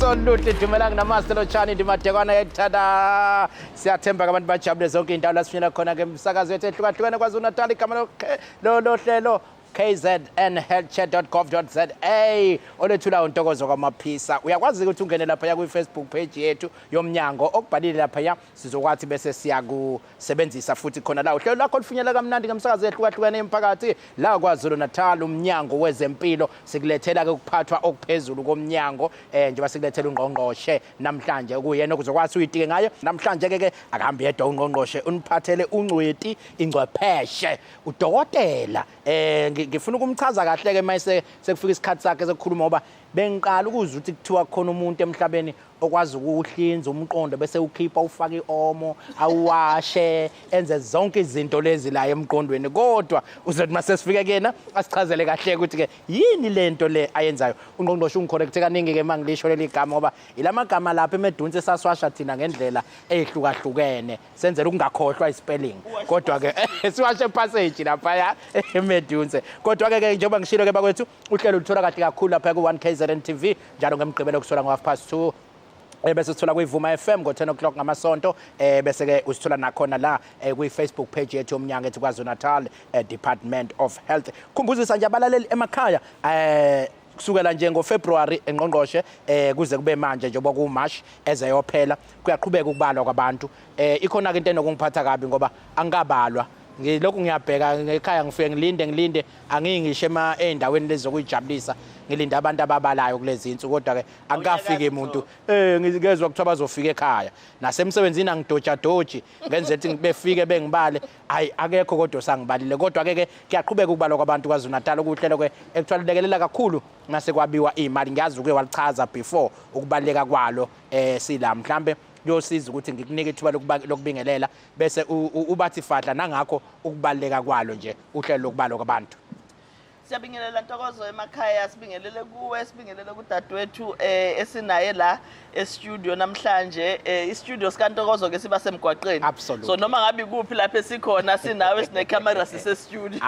Absolutely, dumelang, namaste, lotshani, ndimadekwana yethada. Siyathemba ke abantu bajabule zonke iy'ndawo la sifinyela khona ke umsakazo yethu ehlukahlukene KwaZulu-Natal. Igama lohlelo kznhealthcare.gov.za, olethula uNtokozo kwaMaphisa. Uyakwazi ukuthi ungene laphaya kwi-Facebook page yethu yomnyango, okubhalile laphaya sizokwathi bese siyakusebenzisa futhi khona la. Uhlelo lakho lufinyela kamnandi ngemsakazo ehlukahlukene emphakathi la KwaZulu Natal, umnyango wezempilo. Sikulethela ke ukuphathwa okuphezulu komnyango, njengoba sikulethela ungqongqoshe namhlanje, okuyena okuzokwazi uyitike ngayo namhlanje. Ke akahambi yedwa ungqongqoshe, uniphathele ungcweti, ingcwepheshe, udokotela. Ngifuna ukumchaza kahle ke mayise sekufika isikhathi sakhe sokukhuluma, ngoba bengiqala ukuzwa ukuthi kuthiwa khona umuntu emhlabeni okwazi ukuwuhlinza umqondo bese ukhipha, ufake i-omo, awuwashe, enze zonke izinto lezi la emqondweni. Kodwa uzothi mase sifike kuyena asichazele kahle ukuthi ke yini lento le ayenzayo ungqongqoshe. Ungicorrecte kaningi ke mangilisho leli gama, ngoba ilamagama lapha eMedunsi esaswasha thina ngendlela eyihlukahlukene, senzela ukungakhohlwa ispelling, kodwa ke siwashe passage laphaya eMedunse. Kodwa ke njengoba ngishilo ke bakwethu, uhlelo luthola kahle kakhulu lapha ku-1 KZN TV njalo ngemgqibelo kusukela ngo-2:30, bese sithola kuyivuma FM ngo-10 o'clock ngamasonto, bese ke usithola nakhona la kwi-Facebook page yethu yomnyango ethi KwaZulu Natal Department of Health. Khumbuzisa nje abalaleli emakhaya, kusukela nje ngoFebruary, engqongqoshe, kuze kube manje njengoba kuMarch ezeyophela, kuyaqhubeka ukubalwa kwabantu. Ikhona ke into enokungiphatha kabi, ngoba angikabalwa. Ngilokhu ngiyabheka ngekhaya, ngifike ngilinde, ngilinde, angiyi ngisho ema ey'ndaweni lezi zokuyijabulisa, ngilinde abantu ababalayo kulezi insuku, kodwa-ke akukafiki muntu. Ngezwa kuthiwa bazofika ekhaya, nasemsebenzini angidojadoji ngenze ukuthi befike bengibale. Hayi, akekho kodwa osangibalile. Kodwa-ke kuyaqhubeka ukubalwa kwabantu KwaZulu Natal, okuhlelo-ke ekuthiwa lulekelela kakhulu mase kwabiwa iy'mali. Ngiyazi uke walichaza before ukubaluleka kwalo. Sila mhlambe kuyosiza ukuthi ngikunike ithuba lokubingelela, bese ubathi fahla nangakho ukubaluleka kwalo nje uhlelo lokubalwa kwabantu. Siyabingelela, Ntokozo, emakhaya, sibingelele kuwe, sibingelele kudadewethu esinaye la e-studio namhlanje. I-studio sikaNtokozo ke siba semgwaqeni. So noma ngabe kuphi lapho esikhona, sinawe, sine-camera, sise-studio.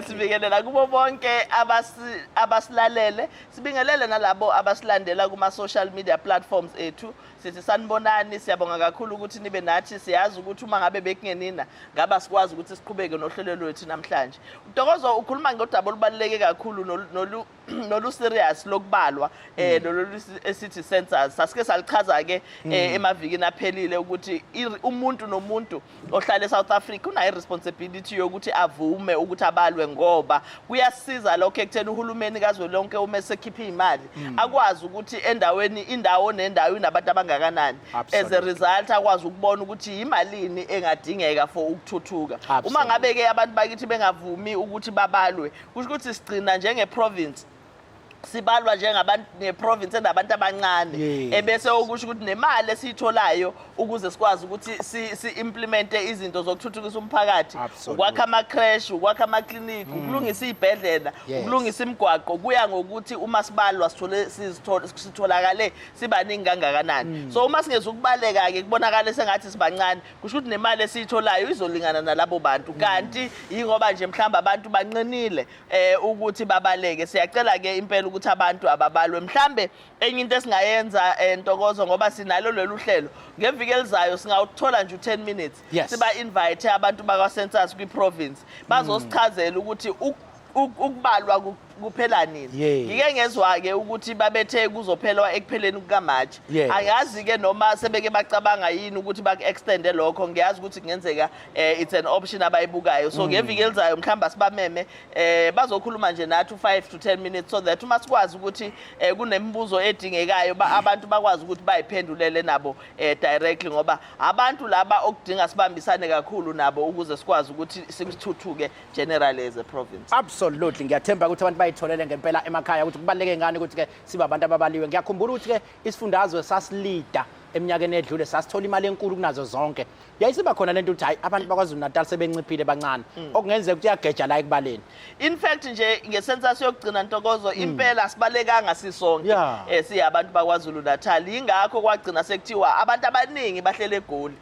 Sibingelela kubo bonke abasilalele, sibingelele nalabo abasilandela kuma social media platforms ethu. Sithi sanibonani, siyabonga kakhulu ukuthi nibe nathi. Siyazi ukuthi uma ngabe bekungenina, ngaba sikwazi ukuthi siqhubeke nohlelo lwethu namhlanje. Ntokozo, ukhuluma ngodaba olubaluleke kakhulu nolu serious lokubalwa, lolu esithi census. Sasike salichaza ke emavikini aphelile ukuthi umuntu nomuntu ohlala eSouth Africa unayo responsibility yokuthi avume ukuthi abalwe, ngoba kuyasiza lokho ekutheni uhulumeni kazwelonke uma esekhipha imali akwazi ukuthi endaweni, indawo nendawo inabantu abangakanani. As a result akwazi ukubona ukuthi imalini engadingeka for ukuthuthuka. Uma ngabe ke abantu bakithi bengavumi ukuthi babalwe, kusho ukuthi sigcina njenge province sibalwa njengabantu ngeprovince enabantu abancane, ebese okusho ukuthi nemali esiyitholayo ukuze sikwazi ukuthi si implemente izinto zokuthuthukisa umphakathi, ukwakha ama-creche, ukwakha ama-clinic, ukulungisa iy'bhedlela, ukulungisa imigwaqo, kuya ngokuthi uma sibalwa sithole sitholakale sibaningi kangakanani. So uma singezukubaleka-ke, kubonakale sengathi sibancane, kusho ukuthi nemali esiyitholayo izolingana nalabo bantu, kanti yingoba nje mhlawumbe abantu banqinile ukuthi babaleke. Siyacela ke impela ukuthi abantu ababalwe. Mhlambe enye into esingayenza, Ntokozo, ngoba sinalo lolu hlelo ngeviki elizayo, singawuthola nje u10 minutes, siba invite abantu bakwa census kwi province, bazosichazela ukuthi ukubalwa kuphela nini. Ngike ngezwa-ke ukuthi babethe kuzophelwa ekupheleni kukaMarch. Angazi-ke noma sebeke bacabanga yini ukuthi baku-extende lokho. Ngiyazi ukuthi kungenzeka it's an option abayibukayo. So ngeviki elizayo mhlawumbe asibameme, bazokhuluma nje nathi u-5 to 10 minutes, so that uma sikwazi ukuthi kunemibuzo edingekayo, abantu bakwazi ukuthi bayiphendulele nabo directly, ngoba abantu laba okudinga sibambisane kakhulu nabo ukuze sikwazi ukuthi sikuthuthuke generally as a province. Absolutely, ngiyathemba ukuthi abantu bayitholele ngempela emakhaya ukuthi kubaluleke ngani ukuthi ke sibe abantu ababaliwe. Ngiyakhumbula ukuthi ke isifundazwe sasilida eminyakeni edlule, sasithola imali enkulu kunazo zonke. Yayisiba khona lento ukuthi hayi, abantu bakwaZulu Natal sebenciphile, bancane, okungenzeka ukuthi iyageja la ekubaleni. In fact nje ngecensus yokugcina, Ntokozo, impela sibalekanga sisonke siyabantu bakwaZulu Natal. Yingakho kwagcina sekuthiwa abantu abaningi bahlele eGoli,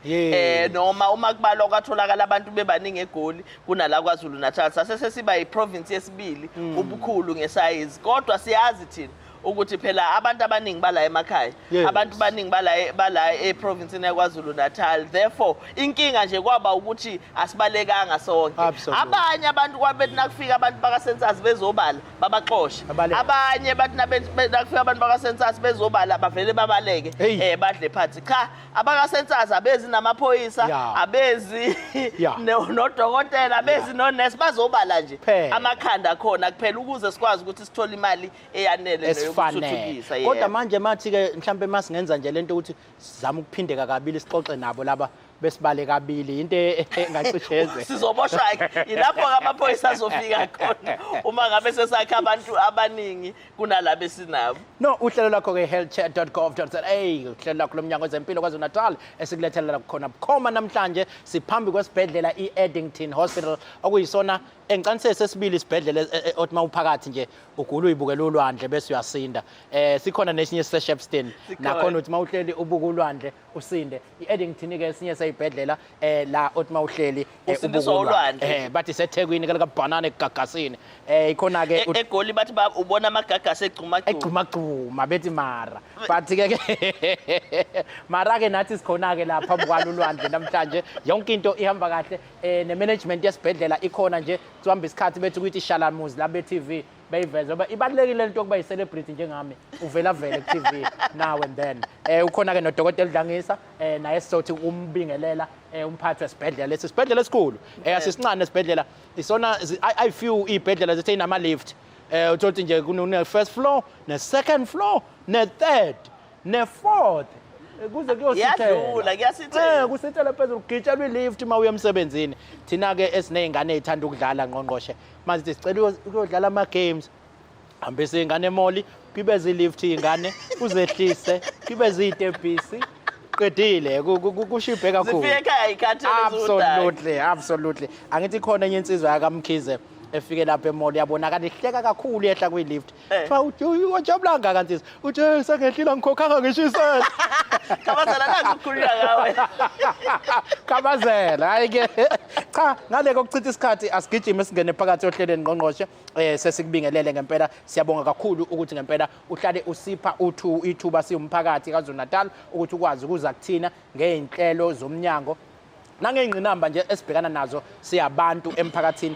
noma uma kubalwa kwatholakala abantu bebaningi eGoli kunala KwaZulu Natal. Sase sesiba yiprovince yesibili ubukhulu ngesayizi, kodwa siyazi thina Ukuthi phela abantu abaningi bala emakhaya, abantu abaningi bala eprovinsini yaKwaZulu Natal. Therefore inkinga nje kwaba ukuthi asibalekanga sonke. Abanye abantu kwabethi nakufika abantu bakaSensasi bezobala babaxoshe, abanye bathi nakufika abantu bakaSensasi bezobala bavele babaleke, badle phansi. Cha, abakaSensasi abezi namaphoyisa, abezi nodokotela, abezi nonesi, bazobala nje amakhanda khona kuphela ukuze sikwazi ukuthi sithole imali eyanele neyokuthuthukisa. Kodwa manje mathi-ke mhlampe masingenza nje lento ukuthi sizame ukuphindeka kabili, sixoxe nabo laba besibale kabili, into engacisheze sizoboshwa. Ilapho-ke amaphoyisa azofika khona uma ngabe sesakhe abantu abaningi kunalabo esinabo. No, uhlelo lakho-ke healthchat.gov.za, uhlelo lakho lomnyango wezempilo KwaZulu Natal esikulethelela khona bukhoma. Namhlanje siphambi kwesibhedlela i-Addington Hospital, okuyisona engicanisele sesibili isibhedlela othi uma uphakathi nje ugula uyibukela ulwandle bese uyasinda. Sikhona nesinye sise-Shepstone, nakhona uthi uma uhleli ubuka ulwandle usinde. I-Addington-ke esinye seyibhedlela la othi uma uhleli ubuka ulwandle. Bathi seThekwini ke likabhanana egagasini. Ikhona-ke eGoli bathi ubona amagagasi egcumagcuma. Egcumagcuma bethi mara. Bathi-ke mara-ke nathi sikhona-ke la phambi kwalo ulwandle namhlanje. Yonke into ihamba kahle. Ne-management yesibhedlela ikhona nje. Sihamba isikhathi bethi ukuthi ishalamuzi la be-TV beyiveze, ngoba ibalulekile lento yokuba yi-celebrity njengami, uvela vele ku-TV now and then. Ukhona-ke nodokotela Dlangisa, naye sizothi umbingelela, umphathi wesibhedlela lesi sibhedlela esikhulu. Asisincane esibhedlela, isona i-few iy'bhedlela zethu ey'nama-lift. Uthola ukuthi nje kune-first floor, ne-second floor, ne-third, ne-fourth, kuze kuyosithela. Kuyasithela. Kusithela phezulu, kugitshelwa i-lift uma uya emsebenzini. Thina-ke esiney'ngane ey'thanda ukudlala, ngqongqoshe, manje sicela ukuyodlala ama-games, hambise iy'ngane emoli, kibeze i-lift iy'ngane, uzehlise, kibeze iy'tebhisi, qedile, kushibhe kakhulu. Zifike ekhaya ikhathele. Absolutely, absolutely. Angithi khona enye insizwa yakaMkhize efike lapha emoli, yabonakala ihleka kakhulu yehla kwi-lift. Kuthiwa wajabula kangaka nsizwa? Uthi sengehlile ngikhokhanga ngisho isenti. Khabazela, nakho ukukhulula ngawe. Khabazela, hayi-ke. Cha, ngale kokuchitha isikhathi asigijime singene phakathi ohlelweni, ngqongqoshe. Sesikubingelele ngempela, siyabonga kakhulu ukuthi ngempela uhlale usipha ithuba siwumphakathi KwaZulu Natal ukuthi ukwazi ukuza kuthina ngey'nhlelo zomnyango nangey'ngqinamba nje esibhekana nazo siyabantu emphakathini.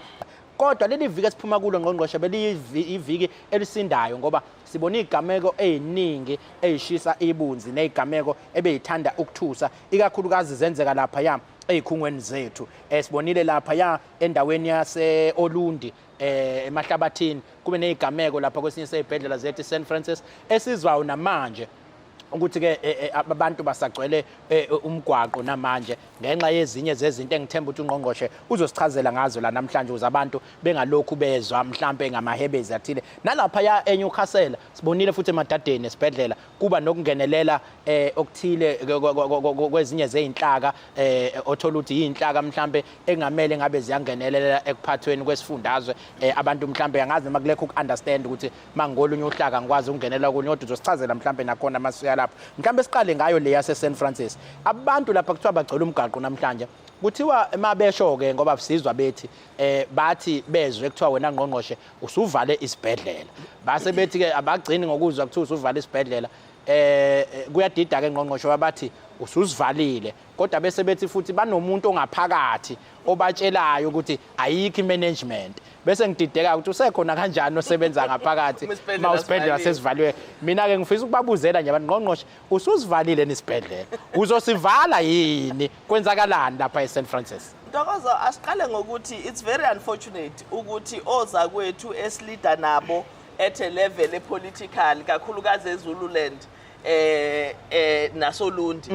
Kodwa leli viki esiphuma kulo, ngqongqoshe, beliyiviki elisindayo ngoba sibona iy'gameko ey'ningi ey'shisa ibunzi ney'gameko ebey'thanda ukuthusa, ikakhulukazi zenzeka laphaya ey'khungweni zethu. Sibonile laphaya endaweni yase-Olundi, emahlabathini, kube ney'gameko lapha kwesinye sey'bhedlela zethu i-St Francis, esizwayo namanje ukuthi-ke abantu basagcwele umgwaqo namanje ngenxa yezinye zezinto engithemba ukuthi ungqongqoshe uzosichazela ngazo la namhlanje, ukuze abantu bengalokhu bezwa mhlampe ngamahebezi athile. Nalaphaya eNewcastle sibonile futhi emadadeni esibhedlela kuba nokungenelela okuthile kwezinye zey'nhlaka, othola ukuthi yiy'nhlaka mhlampe engamele ngabe ziyangenelela ekuphathweni kwesifundazwe. Abantu mhlampe angazi noma kulekho uku-understand ukuthi mangolunye uhlaka ngikwazi ukungenela kunye, kodwa uzosichazela mhlampe nakhona masiya lapho. Mhlampe siqale ngayo le yase-St Francis. Abantu lapha kuthiwa bagcwele umgaqo namhlanje. Kuthiwa mabesho-ke ngoba sizwa bethi bathi bezwe kuthiwa wena ngqongqoshe usuvale isibhedlela. Base bethi-ke abagcini ngokuzwa kuthiwa usuvale isibhedlela. Kuyadida-ke ngqongqoshe, bathi ususivalile, kodwa bese bethi futhi banomuntu ongaphakathi obatshelayo ukuthi ayikho i-management. Bese ngidideka ukuthi usekhona kanjani osebenza ngaphakathi Uma isibhedlela uma isibhedlela sivaliwe. Sesivaliwe. Mina-ke ngifisa ukubabuzela nje abantu, ngqongqoshe, ususivalile nisibhedlela, uzosivala yini? Kwenzakalani lapha e-St Francis? Ntokozo, asiqale ngokuthi it's very unfortunate ukuthi ozakwethu esilida nabo at a level epolitical, kakhulukazi eZululand nasoLundi,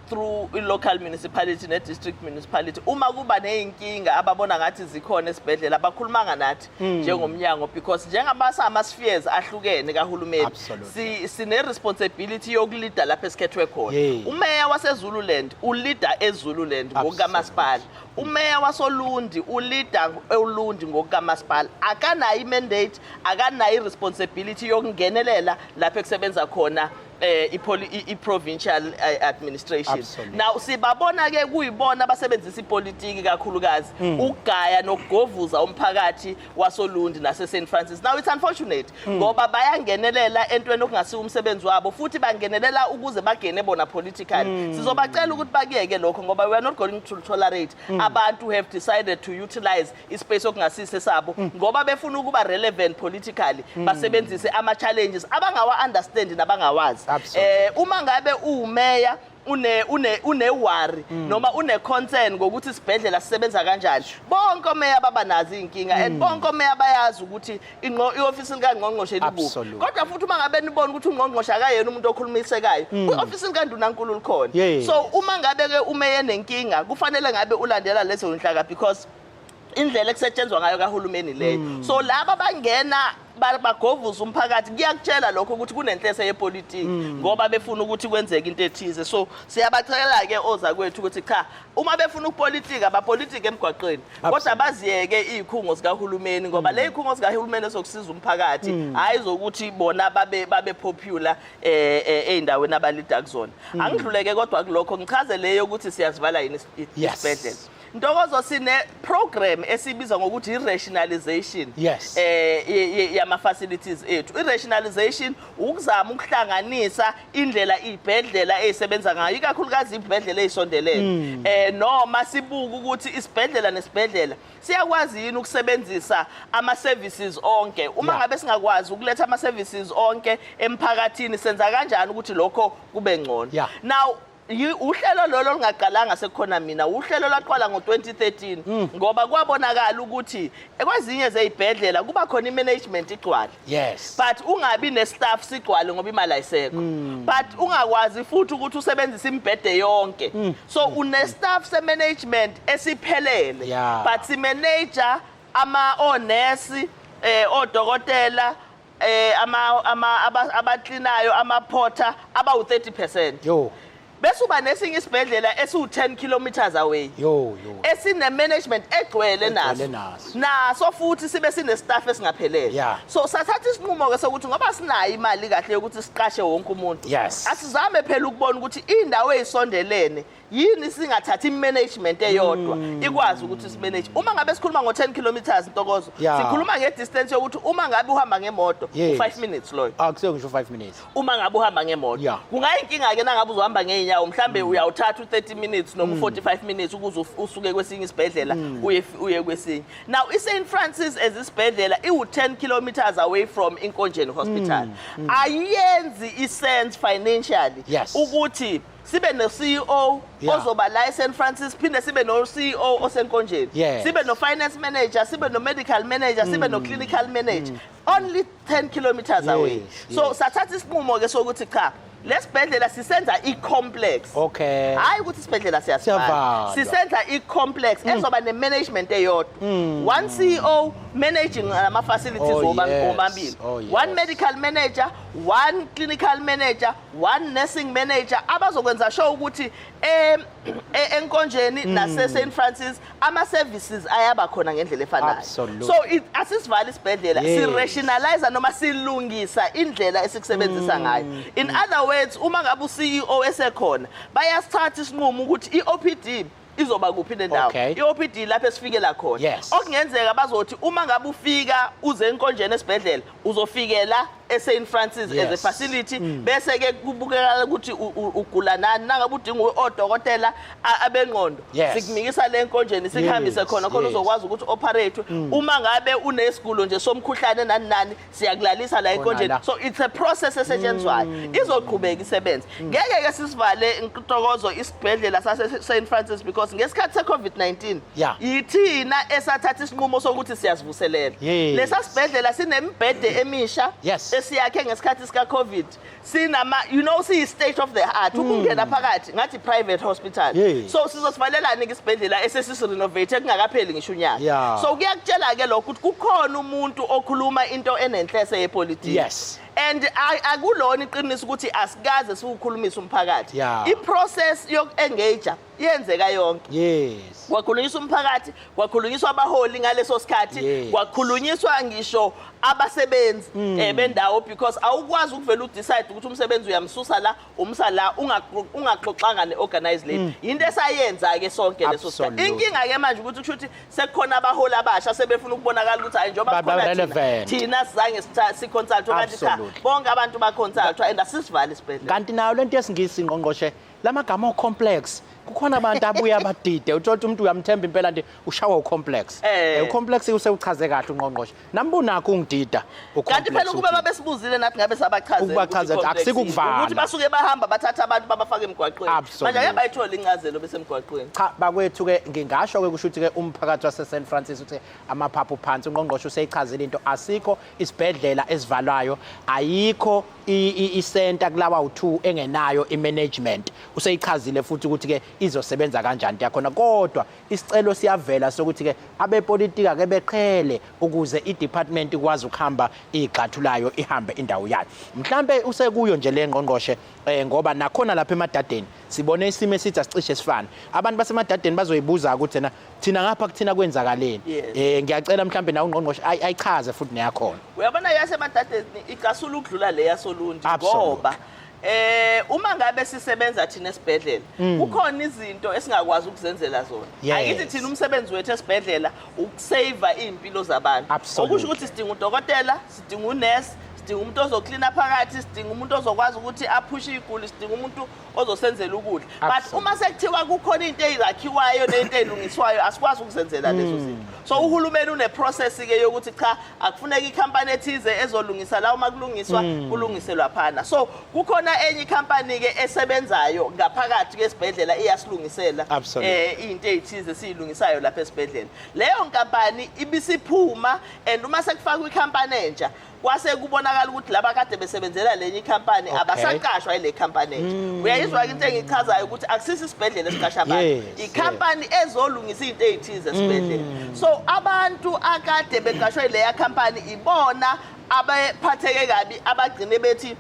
through i-local municipality ne-district municipality, uma kuba ney'nkinga ababona ngathi zikhona esibhedlela, abakhulumanga nathi njengomnyango, because njengabasa ama-spheres ahlukene kahulumeni, sine-responsibility yokulida lapho esikhethwe khona. Umeya waseZululand ulida eZululand ngokukamasipala, umeya wasoLundi ulida eLundi ngokukamasipala. Akanayo i-mandate, akanayo i-responsibility yokungenelela lapho ekusebenza khona i-provincial administration. Now sibabona ke kuyibona abasebenzisa ipolitiki kakhulukazi ukugaya nokugovuza umphakathi wasoLundi nase St Francis. Now it's unfortunate ngoba bayangenelela entweni okungasiwo umsebenzi wabo, futhi bangenelela ukuze bagene bona politically. Sizobacela ukuthi bakuyeke lokho ngoba we are not going to tolerate abantu who have decided to utilize ispace okungasise sabo ngoba befuna ukuba relevant politically, basebenzise ama challenges abangawa understand nabangawazi. Uma ngabe umeya une worry noma une concern ngokuthi isibhedlela sisebenza kanjani, bonke omeya baba nazo inkinga and bonke omeya bayazi ukuthi iofisi likaNgqongqoshe libuka. Kodwa futhi uma ngabe nibona ukuthi uNgqongqoshe akayena umuntu okhulumisekayo, iofisi likaNdunankulu likhona. So uma ngabe ke umeya nenkinga kufanele ngabe ulandela lezo inhlaka because indlela ekusetshenzwa ngayo kahulumeni leyo. So laba bangena bagovuza umphakathi, kuyakutshela lokho ukuthi kunenhlese yepolitiki ngoba befuna ukuthi kwenzeke into ethize. So siyabacela ke oza kwethu ukuthi cha, uma befuna ukupolitika bapolitike emgwaqeni, kodwa baziyeke izikhungo zikahulumeni ngoba le zikhungo zikahulumeni ezokusiza umphakathi, hayi zokuthi bona babe popular ey'ndaweni abalida kuzona. Angidluleke kodwa kulokho ngichaze leyo ukuthi siyazivala yini isibhedlela. Ntokozo, sine program esibiza ngokuthi i-rationalization yama facilities ethu. I-rationalization ukuzama ukuhlanganisa indlela ibhedlela ezisebenza ngayo, ikakhulukazi ibhedlela ezisondelene. Noma sibuka ukuthi isibhedlela nesibhedlela siyakwazi yini ukusebenzisa ama services onke. Uma ngabe singakwazi ukuletha ama services onke emphakathini, senza kanjani ukuthi lokho kube ngcono? Now uhlelo lolo lungaqalanga sekukhona mina, uhlelo lwaqala ngo-2013 ngoba kwabonakala ukuthi kwezinye zey'bhedlela kuba khona i-management igcwale. But ungabi ne-staff sigcwale ngoba imali ayisekho. But ungakwazi futhi ukuthi usebenzise imibhede yonke. So une-staff se-management esiphelele. But si-manager ama onesi, odokotela, ama abaklinayo, ama-porter abawu-30%. Yo. Bese uba nesinye isibhedlela esiwu-10 kilometers away. Yo yo. Esine management egcwele naso. Naso futhi sibe sine staff esingaphelele. So sathatha isinqumo ke sokuthi ngoba sinayo imali kahle yokuthi siqashe wonke umuntu. Asizame phela ukubona ukuthi indawo ezisondelene yini singathatha i-management eyodwa ikwazi ukuthi simanage. Uma ngabe sikhuluma ngo-10 kilometers Ntokozo, sikhuluma nge-distance yokuthi uma ngabe uhamba ngemoto u-5 minutes loyo. Akusiyo ngisho 5 minutes. Uma ngabe uhamba ngemoto. Kungayinkinga ke nangabe uzohamba ngeenyawo, mhlambe uyawuthatha u-30 minutes noma u-45 minutes ukuze usuke kwesinye isibhedlela uye kwesinye. Now i-St Francis as isibhedlela iwu-10 kilometers away from Inkonjeni Hospital. Ayenzi i-sense financially ukuthi sibe no-CEO ozoba la eSt Francis, phinde sibe no-CEO osenkonjeni, sibe no-finance manager, sibe no-medical manager, sibe no-clinical manager, only 10 kilometers away. So sathatha isinqumo ke sokuthi cha, lesibhedlela sisenza i-complex. Hayi ukuthi isibhedlela siyasivala, sisenza i-complex ezoba ne-management eyodwa. One CEO managing ama facilities omabili, one medical manager, one clinical manager, one nursing manager, abazokwenza sure ukuthi enkonjeni nase St Francis ama services ayaba khona ngendlela efanayo. So asisivala isibhedlela, si rationalize noma silungisa indlela esikusebenzisa ngayo. In other words, uma ngabe u-CEO esekhona, bayasithatha isinqumo ukuthi i-OPD izoba kuphi nendawo. I-OPD lapho esifikela khona. Okungenzeka bazothi uma ngabe ufika uze enkonjeni esibhedlela, uzofikela eSt Francis as a facility, bese ke kubukeka ukuthi ugula nani, nangabe udinga odokotela abengqondo, sikumikisa le nkonjeni sikuhambise khona khona uzokwazi ukuthi operate. Uma ngabe unesigulo nje somkhuhlane nani nani, siyakulalisa la enkonjeni. So it's a process esetshenzwayo, izoqhubeka isebenze. Ngeke ke sisivale intokozo isibhedlela sase St Francis because ngesikhathi se-COVID-19 yithina esathatha isinqumo sokuthi siyasivuselela. Lesa sibhedlela sinemibhede emisha esiyakhe ngesikhathi sika COVID. Sinama, you know, siyi state of the art. Ukungena phakathi ngathi private hospital. So sizosivalelani ke isibhedlela esesisirenovate kungakapheli ngisho unyaka. So kuyakutshela ke lokho ukuthi kukhona umuntu okhuluma into enenhlese yepolitiki. And akulona iqiniso ukuthi asikaze siwukhulumise umphakathi. I-process yoku-engage yenzeka yonke. Kwakhulunyiswa umphakathi, kwakhulunyiswa abaholi ngaleso sikhathi, kwakhulunyiswa ngisho abasebenzi bendawo, because awukwazi ukuvela udecide ukuthi umsebenzi uyamsusa la, umsa la, ungaxoxanga ne-organized labor. Into esayenza ke sonke leso sikhathi. Inkinga ke manje ukuthi kusho ukuthi sekukhona abaholi abasha sebefuna ukubonakala ukuthi hayi, njengoba Ba kukhona thina, relevant. thina sizange si-consult, kanti cha, bonke abantu ba-consultwa and asisivali isibhedlela. Kanti nayo lento yesiNgisi, ngqongqoshe, lamagama o-complex, kukhona abantu abuye abadide, uthola ukuthi umuntu uyamthemba impela nje ushawa u-complex. U-complex usewuchaze kahle ungqongqoshe, nami bunakho ungidida Kanti phela ukuba uthi. Babesibuzile nathi ngabe sabachazela Ukubachazela ukuthi ukuthi i-complex yini. akusikukuvala. Ukuthi basuke bahamba bathatha abantu babafake emgwaqweni. Manje ake bayithole incazelo besemgwaqweni. Cha bakwethu ke, ngingasho ke kusho ukuthi ke umphakathi wase St Francis uthi amaphaphu phansi. Ungqongqoshe useyichazile into, asikho isibhedlela esivalwayo, ayikho i-center kulawa u2 engenayo i-management. Useyichazile futhi ukuthi ke izosebenza kanjani yakhona, kodwa isicelo siyavela sokuthi ke abepolitika ke beqhele ukuze i-department ikwazi ukuhamba igxathulayo, ihambe indawo yayo. Mhlambe usekuyo nje le ngqongqoshe, ngoba nakhona lapha emadadeni sibone isimo esithi asicishe sifane. Abantu basemadadeni bazoyibuza ukuthi na thina ngapha kuthina kwenzakaleni. Ngiyacela mhlambe nawe ungqongqoshe ayichaze futhi neyakhona. Uyabona yasemadadeni icasula ukudlula le yasoLundi, ngoba uma ngabe sisebenza thina esibhedlela, kukhona izinto esingakwazi ukuzenzela zona. Angithi thina umsebenzi wethu esibhedlela ukusave impilo zabantu. Okusho ukuthi sidinga udokotela, sidinga unurse, sidinga umuntu ozoklina phakathi, sidinga umuntu ozokwazi ukuthi aphushe iguli, sidinga umuntu ozosenzela ukudla. But uma sekuthiwa kukhona into ezakhiwayo nento ezilungiswayo, asikwazi ukuzenzela lezo zinto. So uhulumeni une process ke yokuthi cha, akufuneki ikhampani ethize ezolungisa la, uma kulungiswa kulungiselwa phana. So kukhona enye ikhampani ke esebenzayo ngaphakathi kwesibhedlela, iyasilungisela into ezithize esiyilungisayo lapha esibhedlela. Leyo nkampani ibisiphuma, and uma sekufakwa ikhampani entsha kwase kubonakala ukuthi laba kade besebenzela lenye ikhampani abasaqashwa ile khampani entsha. Uyayizwa ke into engichazayo ukuthi akusisi isibhedlela esiqasha abantu, ikhampani ezolungisa izinto ezithize esibhedlela. So abantu akade beqashwe leya khampani ibona abaphatheke kabi, abagcine bethi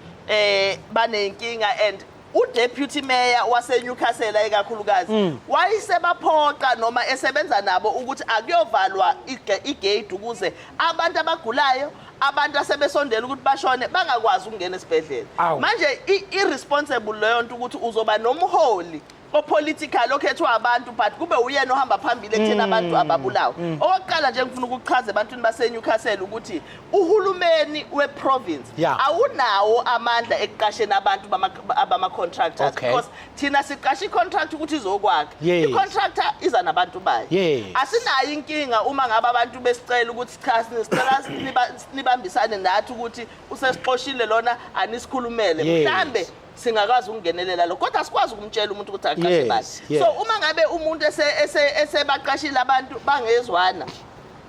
banenkinga. And uDeputy Mayor wase Newcastle ekakhulukazi wayesebaphoqa noma esebenza nabo ukuthi akuyovalwa igate ukuze abantu abagulayo, abantu asebesondela ukuthi bashone, bangakwazi ukungena esibhedlela. Manje irresponsible leyo nto ukuthi uzoba nomholi opolitical okhethwa abantu, but kube uyena ohamba phambili ekutheni abantu ababulawa. Okokuqala nje ngifuna ukuchaza ebantwini base Newcastle ukuthi uhulumeni weprovince awunawo amandla ekuqasheni abantu abama contractors, because thina siqasha icontract ukuthi izokwakha. I-contractor iza nabantu bayo. Asinayo inkinga uma ngabe abantu besicela ukuthi cha, sicela nibambisane nathi ukuthi usesixoshile lona, anisikhulumele. Mhlambe singakwazi ukungenelela lokho, kodwa asikwazi ukumtshela umuntu ukuthi aqashe bani. So uma ngabe umuntu esebaqashile abantu bangezwana,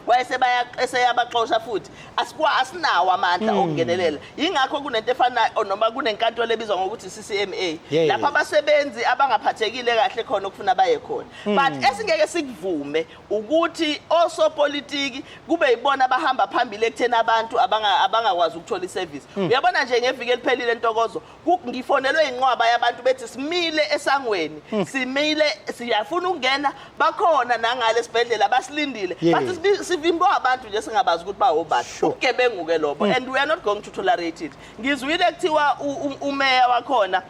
wayesebaya eseyabaxosha futhi, asinawo amandla okungenelela. Yingakho kunento efana noma kunenkantolo ebizwa ngokuthi CCMA, lapho abasebenzi abangaphathekile kahle khona okufuna baye khona. But esingeke sikuvume ukuthi osopolitiki kube yibona abahamba phambili ekutheni abantu abangakwazi ukuthola iservice. Uyabona nje ngeviki eliphelile, Ntokozo, ngifonelwe inqwaba yabantu bethi simile esangweni, simile siyafuna ukungena, bakhona nangale esibhedlela basilindile. Bathi sivimbwe abantu nje singabazi ukuthi bawobani. Ubugebengu ke lobo, and we are not going to tolerate it. Ngizwile kuthiwa umeya wakhona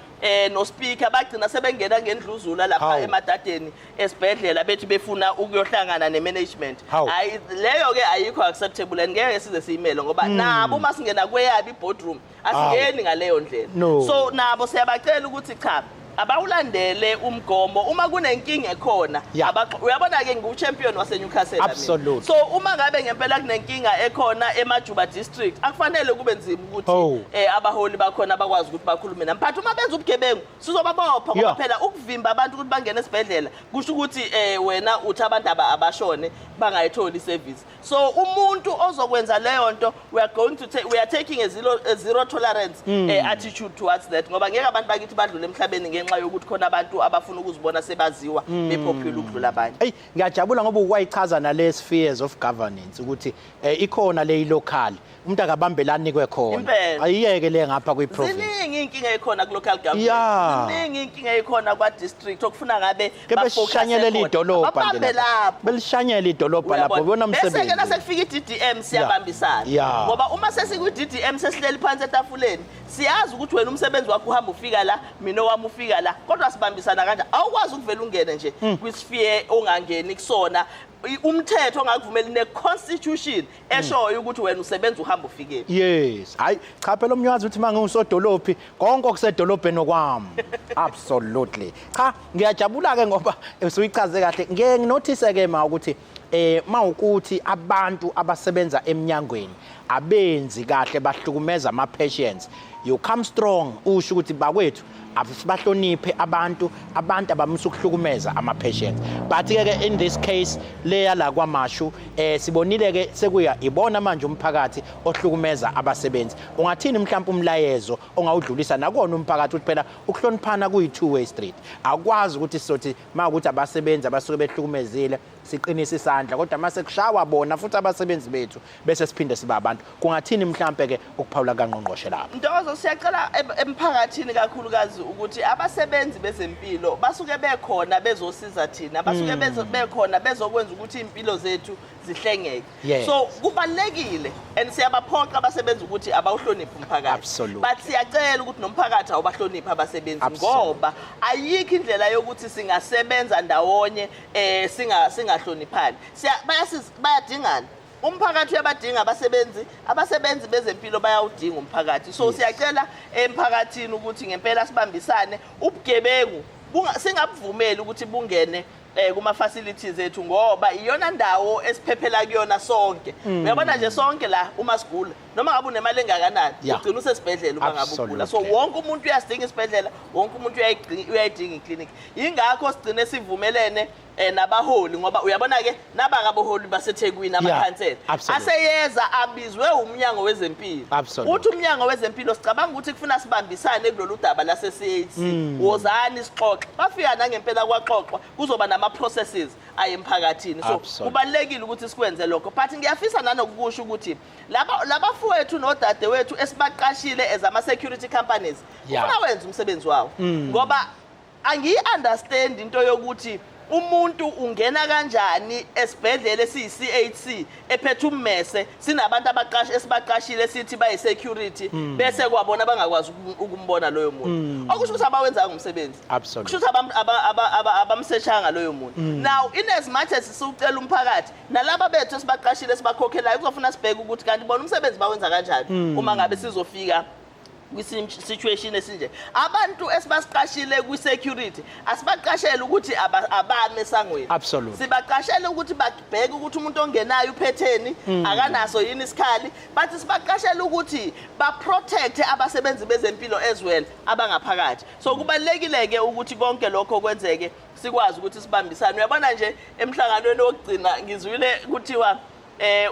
no speaker bagcina sebengena ngendluzula lapha emadadeni esibhedlela bethi befuna ukuyohlangana ne-management. Hayi, leyo ke ayikho acceptable and ngeke size siyimele, ngoba nabo uma singena kweyabo i-boardroom asingeni ngaleyo ndlela. No. So nabo siyabacela ukuthi cha, abawulandele umgomo uma kunenkinga ekhona. Uyabona ke ngu-champion wase-Newcastle mina. So uma ngabe ngempela kunenkinga ekhona eMajuba District, akufanele kube nzima ukuthi abaholi bakhona bakwazi ukuthi bakhulume nami. But uma benza ubugebengu sizobabopha, ngoba phela ukuvimba abantu ukuthi bangene esibhedlela kusho ukuthi wena uthi abantu abashone bangayitholi iservice. So So umuntu ozokwenza leyo nto, we are taking a zero tolerance attitude towards that, ngoba ngeke abantu bakithi badlule emhlabeni ngenxa yokuthi khona abantu abafuna ukuzibona sebaziwa, bepopular ukudlula abanye. Eyi, ngiyajabula ngoba ukwayichaza nale spheres of governance ukuthi ikhona le local, umuntu akabambelani kwekhona. Ayiyeke le ngapha kwi-province. Ziningi iy'nkinga ey'khona ku-local government. Ziningi iy'nkinga ey'khona kwa-district okufuna ngabe Ke besishanyelela ba-focus-e khona. Idolobha nje Babambe lapha. lapho. Belishanyela idolobha lapho. Uyabona? Bona Bese-ke umsebenzi. nasekufika i-DDM siyabambisana, ngoba uma sesikwi-DDM sesihleli phansi etafuleni, siyazi ukuthi wena umsebenzi wakho uhamba ufika la, mina owami ufika la, kodwa sibambisana kanjani? Awukwazi ukuvela ungene nje kwisphere ongangeni kusona. Umthetho ongakuvumeli ne-constitution eshoyo ukuthi wena usebenza uhamba ufikephi. Yes, hayi cha phela, umnywazi uthi uma ngiwusodolophi, konke okusedolobheni okwami. Absolutely. Cha, ngiyajabula-ke ngoba usuyichaze kahle. Ngeke nginothise-ke ma ukuthi mawukuthi abantu abasebenza eminyangweni abenzi kahle, bahlukumeza ama-patients, you come strong usho ukuthi bakwethu bahloniphe abantu, abantu abamisa ukuhlukumeza ama-patients. But ke ke in this case leya la KwaMashu, sibonile ke sekuya ibona manje umphakathi ohlukumeza abasebenzi. Ungathini mhlawumbe umlayezo ongawudlulisa nakona umphakathi ukuthi phela ukuhloniphana kuyi two way street? Akwazi ukuthi sizothi mawukuthi abasebenzi abasuke behlukumezile siqinise isandla, kodwa mase kushawa bona futhi abasebenzi bethu bese siphinde siba abantu. Kungathini mhlambe ke ukuphawula kangqongqoshe lapho? Ntokozo, siyacela emphakathini kakhulukazi ukuthi abasebenzi bezempilo basuke bekhona bezosiza thina, basuke bekhona bezokwenza ukuthi iy'mpilo zethu zihlengeke. So kubalulekile and siyabaphoqa abasebenzi ukuthi abawuhloniphe umphakathi. But siyacela ukuthi nomphakathi awubahloniphe abasebenzi, ngoba ayikho indlela yokuthi singasebenza ndawonye singahloniphani. Bayadingana. Umphakathi uyabadinga abasebenzi, abasebenzi bezempilo bayawudinga umphakathi. So siyacela emphakathini ukuthi ngempela sibambisane. Ubugebengu singabuvumeli ukuthi bungene kuma facilities ethu, ngoba iyona ndawo esiphephela kuyona sonke. Uyabona nje, sonke la uma sigula, noma ngabe unemali engakanani, ugcina usesibhedlela uma ngabe ugula. So wonke umuntu uyasidinga isibhedlela, wonke umuntu uyayidinga iklinikhi. Yingakho sigcine sivumelene nabaholi, ngoba uyabona ke nabakaboholi baseThekwini, amakhansela aseyeza abizwe umnyango wezempilo. Uthi umnyango wezempilo, sicabanga ukuthi kufuna sibambisane kulolu daba lase CHC, wozani sixoxe. Bafika nangempela, kwaxoxwa, kuzoba nama processes ayemphakathini. So kubalulekile ukuthi sikwenze lokho, but ngiyafisa nanokusho ukuthi laba labafowethu nodadewethu esibaqashile as ama security companies, kufuna wenze umsebenzi wawo, ngoba angiyi-understand into yokuthi umuntu ungena kanjani esibhedlela esiyi-CHC ephethe ummese, sinabantu abaqashi esibaqashile sithi bayi-security, bese kwabona bangakwazi ukumbona loyo muntu, okusho ukuthi abawenzanga umsebenzi. Kusho ukuthi abamseshanga loyo muntu. Now, in as much as siwucela umphakathi, nalaba bethu esibaqashile esibakhokhelayo, kuzofuna sibheke ukuthi kanti bona umsebenzi bawenza kanjani uma ngabe sizofika kwi-situation esinje. Abantu esibasiqashile kwi-security, asibaqashele ukuthi abame esangweni. Sibaqashele ukuthi babheke ukuthi umuntu ongenayo uphetheni, akanaso yini isikhali, but sibaqashele ukuthi ba-protect abasebenzi bezempilo as well abangaphakathi. So kubalulekile-ke ukuthi konke lokho kwenzeke, sikwazi ukuthi sibambisane. Uyabona nje, emhlanganweni wokugcina ngizwile kuthiwa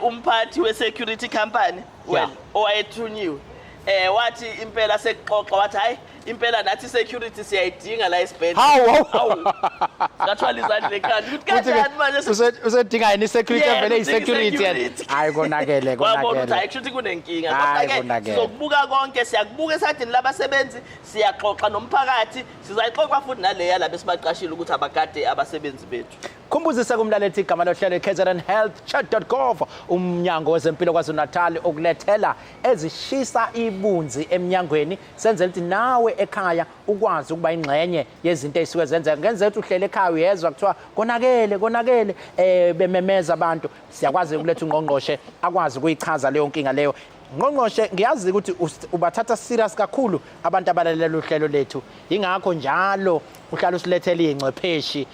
umphathi we-security company, well, owayethunyiwe, wathi impela sekuxoxa, wathi hayi impela nathi security siyayidinga la esibhedlela. Hawu, hawu. Hawu, ngathwala izandla ekhanda ukuthi kanjani manje Usedinga yini i-security? Yena, Vele udinga i-security yena. i-security. Hayi, konakele. Wabona ukuthi Konakele. hayi, kusho ukuthi kunenkinga. Hhayi, Kodwa-ke konakele. sizokubuka konke, siyakubuka esayidini labasebenzi, siyaxoxa nomphakathi, sizayixoxa futhi naleya laba esibaqashile ukuthi abagade abasebenzi bethu. Khumbuzisa kumlaleli igama lohlelo KZN Health Chat.gov, umnyango wezempilo KwaZulu-Natal ukulethela ezishisa ibunzi eminyangweni, senzela ukuthi nawe ekhaya ukwazi ukuba ingxenye yezinto ezisuke zenzeka. Ngenzeka ukuthi uhlele ekhaya uyezwa kuthiwa konakele, konakele, bememeza abantu. Siyakwazi ukuletha ungqongqoshe akwazi ukuyichaza leyo nkinga leyo. Ngqongqoshe, ngiyazi ukuthi ubathatha serious kakhulu abantu abalalela uhlelo lethu, ingakho njalo uhlala usilethela iy'ngcwepheshi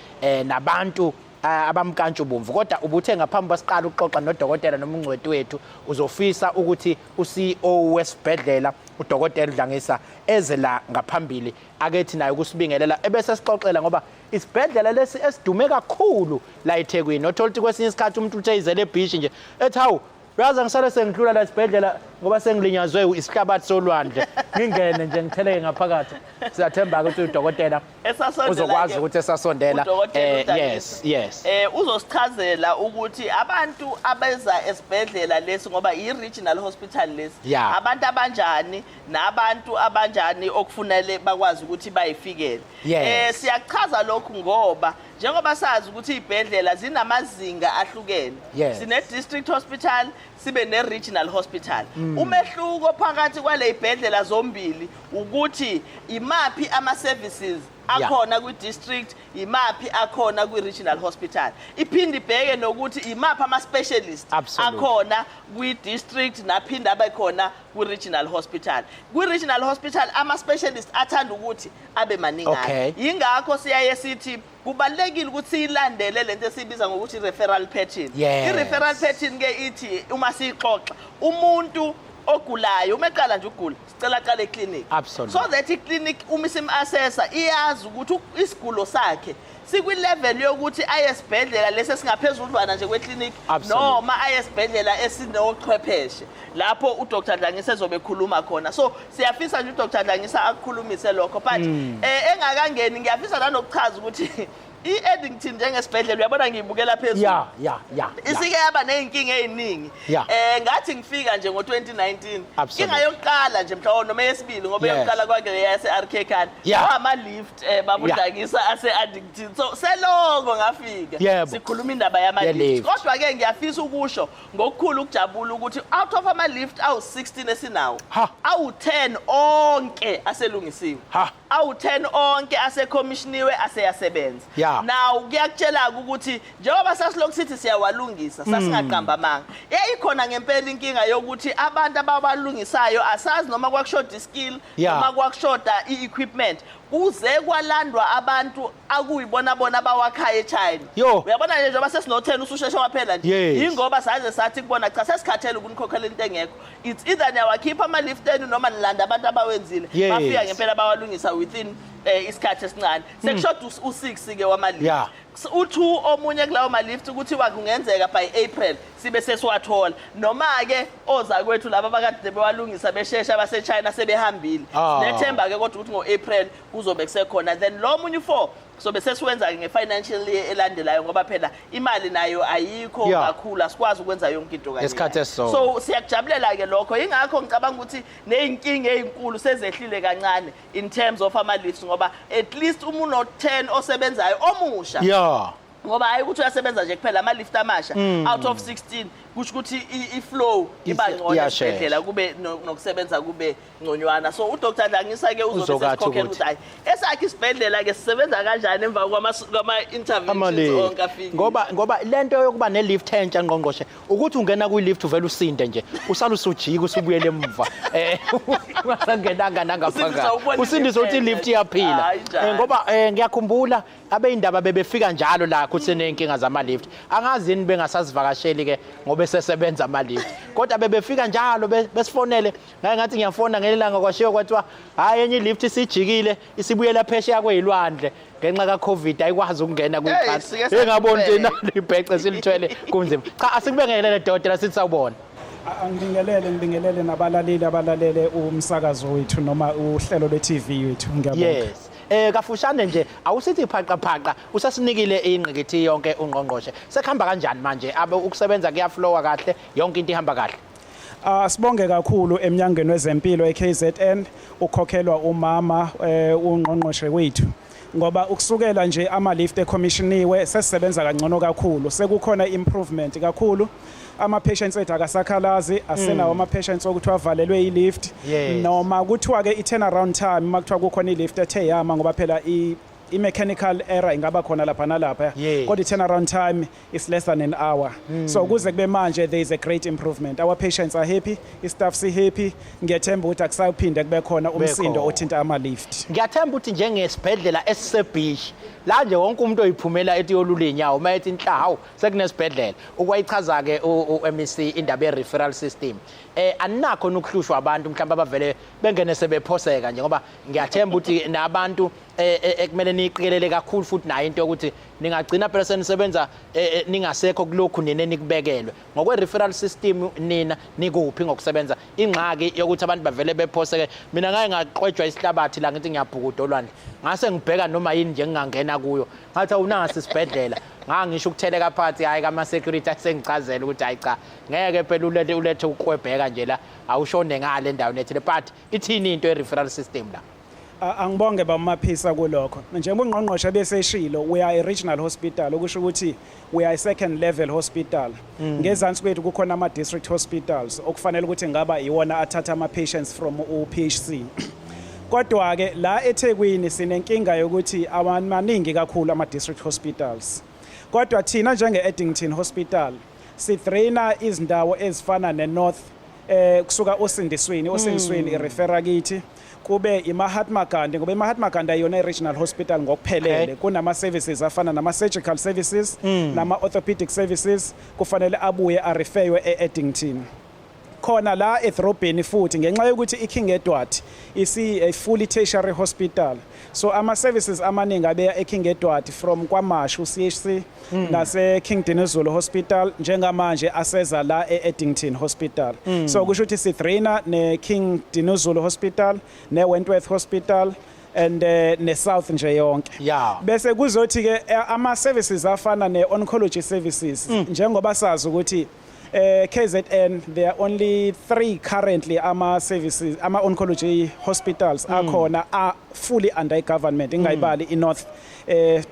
nabantu. Abamkantshubomvu, kodwa ubuthe ngaphambi kwasiqala ukuxoxa nodokotela noma ungcweti wethu, uzofisa ukuthi u-CEO wesibhedlela, udokotela uDlangisa, eze la ngaphambili akethi naye ukusibingelela, ebese sixoxela, ngoba isibhedlela lesi esidume kakhulu la eThekwini. Othola ukuthi kwesinye isikhathi umuntu uthe izele ebhishi nje, ethi, "Hawu, uyazi, ngisale sengidlula la esibhedlela ngoba sengilinyazwe isihlabathi solwandle, ngingene nje ngitheleke ngaphakathi." Siyathemba ukuthi udokotela Esasondela uzokwazi ke ukuthi esasondela udokotela uDlangisa. Yes. Uzosichazela ukuthi abantu abeza esibhedlela lesi, ngoba i-regional hospital lesi, abantu abanjani nabantu abanjani okufunele bakwazi ukuthi bayifikele. Siyachaza lokhu ngoba njengoba sazi ukuthi izibhedlela zinamazinga ahlukene. Sine district hospital, sibe ne regional hospital. Umehluko phakathi kwale ibhedlela zombili ukuthi imaphi ama services akhona kwi-district, imaphi akhona kwi-regional hospital. Iphinde ibheke nokuthi imaphi ama-specialist akhona kwi-district naphinde abe khona kwi-regional hospital. Kwi-regional hospital ama-specialist athanda ukuthi abe maningana. Yingakho siyaye sithi kubalulekile ukuthi siyilandele lento esiyibiza ngokuthi i-referral pattern. I-referral pattern ke ithi uma siyixoxa, umuntu ogulayo uma eqala nje ukugula, sicela aqale eclinic, so that iclinic uma isim-assessa iyazi ukuthi isigulo sakhe sikwi-level yokuthi aye esibhedlela lesi esingaphezudlwana nje kweclinic noma aye esibhedlela esinochwepheshe lapho uDr Dlangisa ezobe ekhuluma khona. So siyafisa nje uDr Dlangisa akukhulumise lokho, but engakangeni, ngiyafisa nanokuchaza ukuthi i-Addington njengesibhedlela, uyabona ngiyibukela phezulu, isike yaba ney'nkinga ey'ningi. Ngathi ngifika nje ngo-2019, inkinga yokuqala nje mhlawumbe noma eyesibili, ngoba eyokuqala kwake yase-RK Khan, ama-lift, baba uDlangisa, ase-Addington. So seloko ngafika sikhuluma indaba yama-lift. Ye-lift. Kodwa-ke ngiyafisa ukusho ngokukhulu ukujabula ukuthi out of ama-lift awu-16 esinawo, awu-10 onke aselungisiwe, awu-10 onke asekhomishiniwe, aseyasebenza. Now kuyakutshela-ke ukuthi njengoba sasilokhu sithi siyawalungisa, sasingaqamba amanga. Yayikhona ngempela inkinga yokuthi abantu ababalungisayo, asazi noma kwakushoda iskill noma kwakushoda i-equipment, kuze kwalandwa abantu akuyibona bona abawakhayo eChina. Uyabona nje njengoba sesino-10 ususheshe waphela nje, yingoba saze sathi kubona, "Cha, sesikhathele ukunikhokhela into engekho. It's either niyawakhipha ama-lift enu noma nilanda abantu abawenzile." Bafika ngempela bawalungisa within isikhathi esincane. Sekushoda u-6 ke wama-lift. U-2 omunye kulawo ma-lift kuthiwa kungenzeka by April sibe sesiwathola, noma-ke ozakwethu laba abakade bewalungisa beshesha base-China sebehambile. Sinethemba-ke kodwa ukuthi ngo-April kuzobe kusekhona. Then lo munye u-4 sobe sesiwenza-ke nge-financial year elandelayo, ngoba phela imali nayo ayikho kakhulu, asikwazi ukwenza yonke into kanye Ngesikhathi kanye. esisodwa. So siyakujabulela-ke lokho. Yingakho ngicabanga ukuthi ney'nkinga ey'nkulu sezehlile kancane in terms of ama-lifts, ngoba at least uma uno-10 osebenzayo omusha, ngoba hayi ukuthi uyasebenza nje kuphela, ama-lift amasha out of 16, kusho ukuthi i-flow iba ngcono Iyashesha. esibhedlela, kube nokusebenza kube ngconywana. So uDr Dlangisa-ke uzobe Uzokathi sesikhokhela ukuthi ukuthi hayi, esakhe isibhedlela-ke sisebenza kanjani emva kwama-interventions Ama-lift. onke afikile. Ngoba lento yokuba ne-lift entsha, ngqongqoshe, ukuthi ungena kwi-lift uvele usinde nje, usale usujika usubuyele emuva, ungasangenanga nangaphakathi. Usindiswa ukubona Usindiswa ukuthi i-lift i-lift iyaphila. Hayi, njalo. Ngoba ngiyakhumbula abeyindaba bebefika njalo la kuthi seney'nkinga zama-lift. Angazi yini bengasazivakasheli ke ngoba esesebenza ama-lift, kodwa bebefika njalo besifonele. Ngake ngathi ngiyafona ngelilanga, kwashiwo kwathiwa hhayi, enye i-lift isijikile, isibuyela phesheya kwey'lwandle ngenxa ka-COVID, ayikwazi ukungena kwikhasi. Sike Engaboni nje sakuphela. nalo ibhece silithwele kunzima. Cha, asikubengelele dokotela, sithi sawubona. Angibingelele, ngibingelele nabalaleli abalalele umsakazo wethu noma uhlelo lwe-TV wethu. Ngiyabonga. Yes. Kafushane nje, awusithi phaqa phaqa, usasinikile ingqikithi yonke ungqongqoshe. Sekuhamba kanjani manje? Abe ukusebenza kuyaflowa kahle, yonke into ihamba kahle? Sibonge kakhulu eminyangweni wezempilo eKZN ukhokhelwa umama ungqongqoshe wethu, ngoba ukusukela nje ama lift ecommissioniwe sesisebenza kangcono kakhulu, sekukhona improvement kakhulu. Ama patients ethu akasakhalazi, asenawo ama patients okuthi avalelwe i-lift noma kuthiwa ke i-turnaround time uma kuthiwa kukhona i-lift ethe yama, ngoba phela i I-mechanical error ingaba khona lapha nalapha, kodwa i-turnaround time is less than an hour. So kuze kube manje there is a great improvement. Our patients are happy, i-staff si-happy. Ngiyathemba ukuthi akusaphinde kube khona umsindo khona. Othinta ama-lift. Ngiyathemba ukuthi njengesibhedlela esisebhishi la nje, wonke umuntu oyiphumela ethi yolula iy'nyawo uma ethi nhla, hawu, sekunesibhedlela. Ukwayichaza-ke u-MEC indaba ye-referral system, aninakho ukuhlushwa abantu mhlawumbe abavele bengene sebephoseka nje, ngoba ngiyathemba ukuthi nabantu ekumele niyiqikelele kakhulu futhi nayo into yokuthi ningagcina phela senisebenza ningasekho kulokhu nina enikubekelwe ngokwe-referral system. Nina nikuphi ngokusebenza? Ingxaki yokuthi abantu bavele bephoseke, mina ngake ngaqwejwa isihlabathi la, ngithi ngiyabhukuda olwandle, ngase ngibheka noma yini nje ngingangena kuyo, ngathi awunasi isibhedlela, ngangisho ukutheleka phansi. Hhayi, kama-security asengichazela ukuthi hayi cha, ngeke phela ulethe ukwebheka nje la, awushone ngale endaweni ethile. But ithini into ye-referral system la? Angibonge bamaphisa kulokho. Njengoba ungqongqoshe beseshilo, we are a regional hospital, okusho ukuthi we are a second level hospital. Ngezansi kwethu kukhona ama district hospitals okufanele ukuthi ngaba iwona athatha ama patients from u-PHC. Kodwa ke la eThekwini sinenkinga yokuthi awamaningi kakhulu ama district hospitals. Kodwa thina njenge Addington Hospital sidraina izindawo ezifana ne-North, kusuka oSindisweni irefera kithi, kube iMahatma Gandhi, ngoba iMahatma Gandhi ayona i-regional hospital ngokuphelele. Kunama services afana nama surgical services, nama orthopedic services, kufanele abuye arefeywe e-Addington. Khona la edrobheni futhi, ngenxa yokuthi iKing Edward isi a fully tertiary hospital, so ama services amaningi abeya eKing Edward from KwaMashu CHC nase King Dinuzulu Hospital, njengamanje aseza la eAddington Hospital. So kusho ukuthi sidraina ne King Dinuzulu Hospital, ne Wentworth Hospital and ne South nje yonke. Bese kuzothi ke ama services afana ne oncology services, njengoba sazi ukuthi KZN there are only 3 currently ama services, ama oncology hospitals akhona are fully under government, ingayibali i North,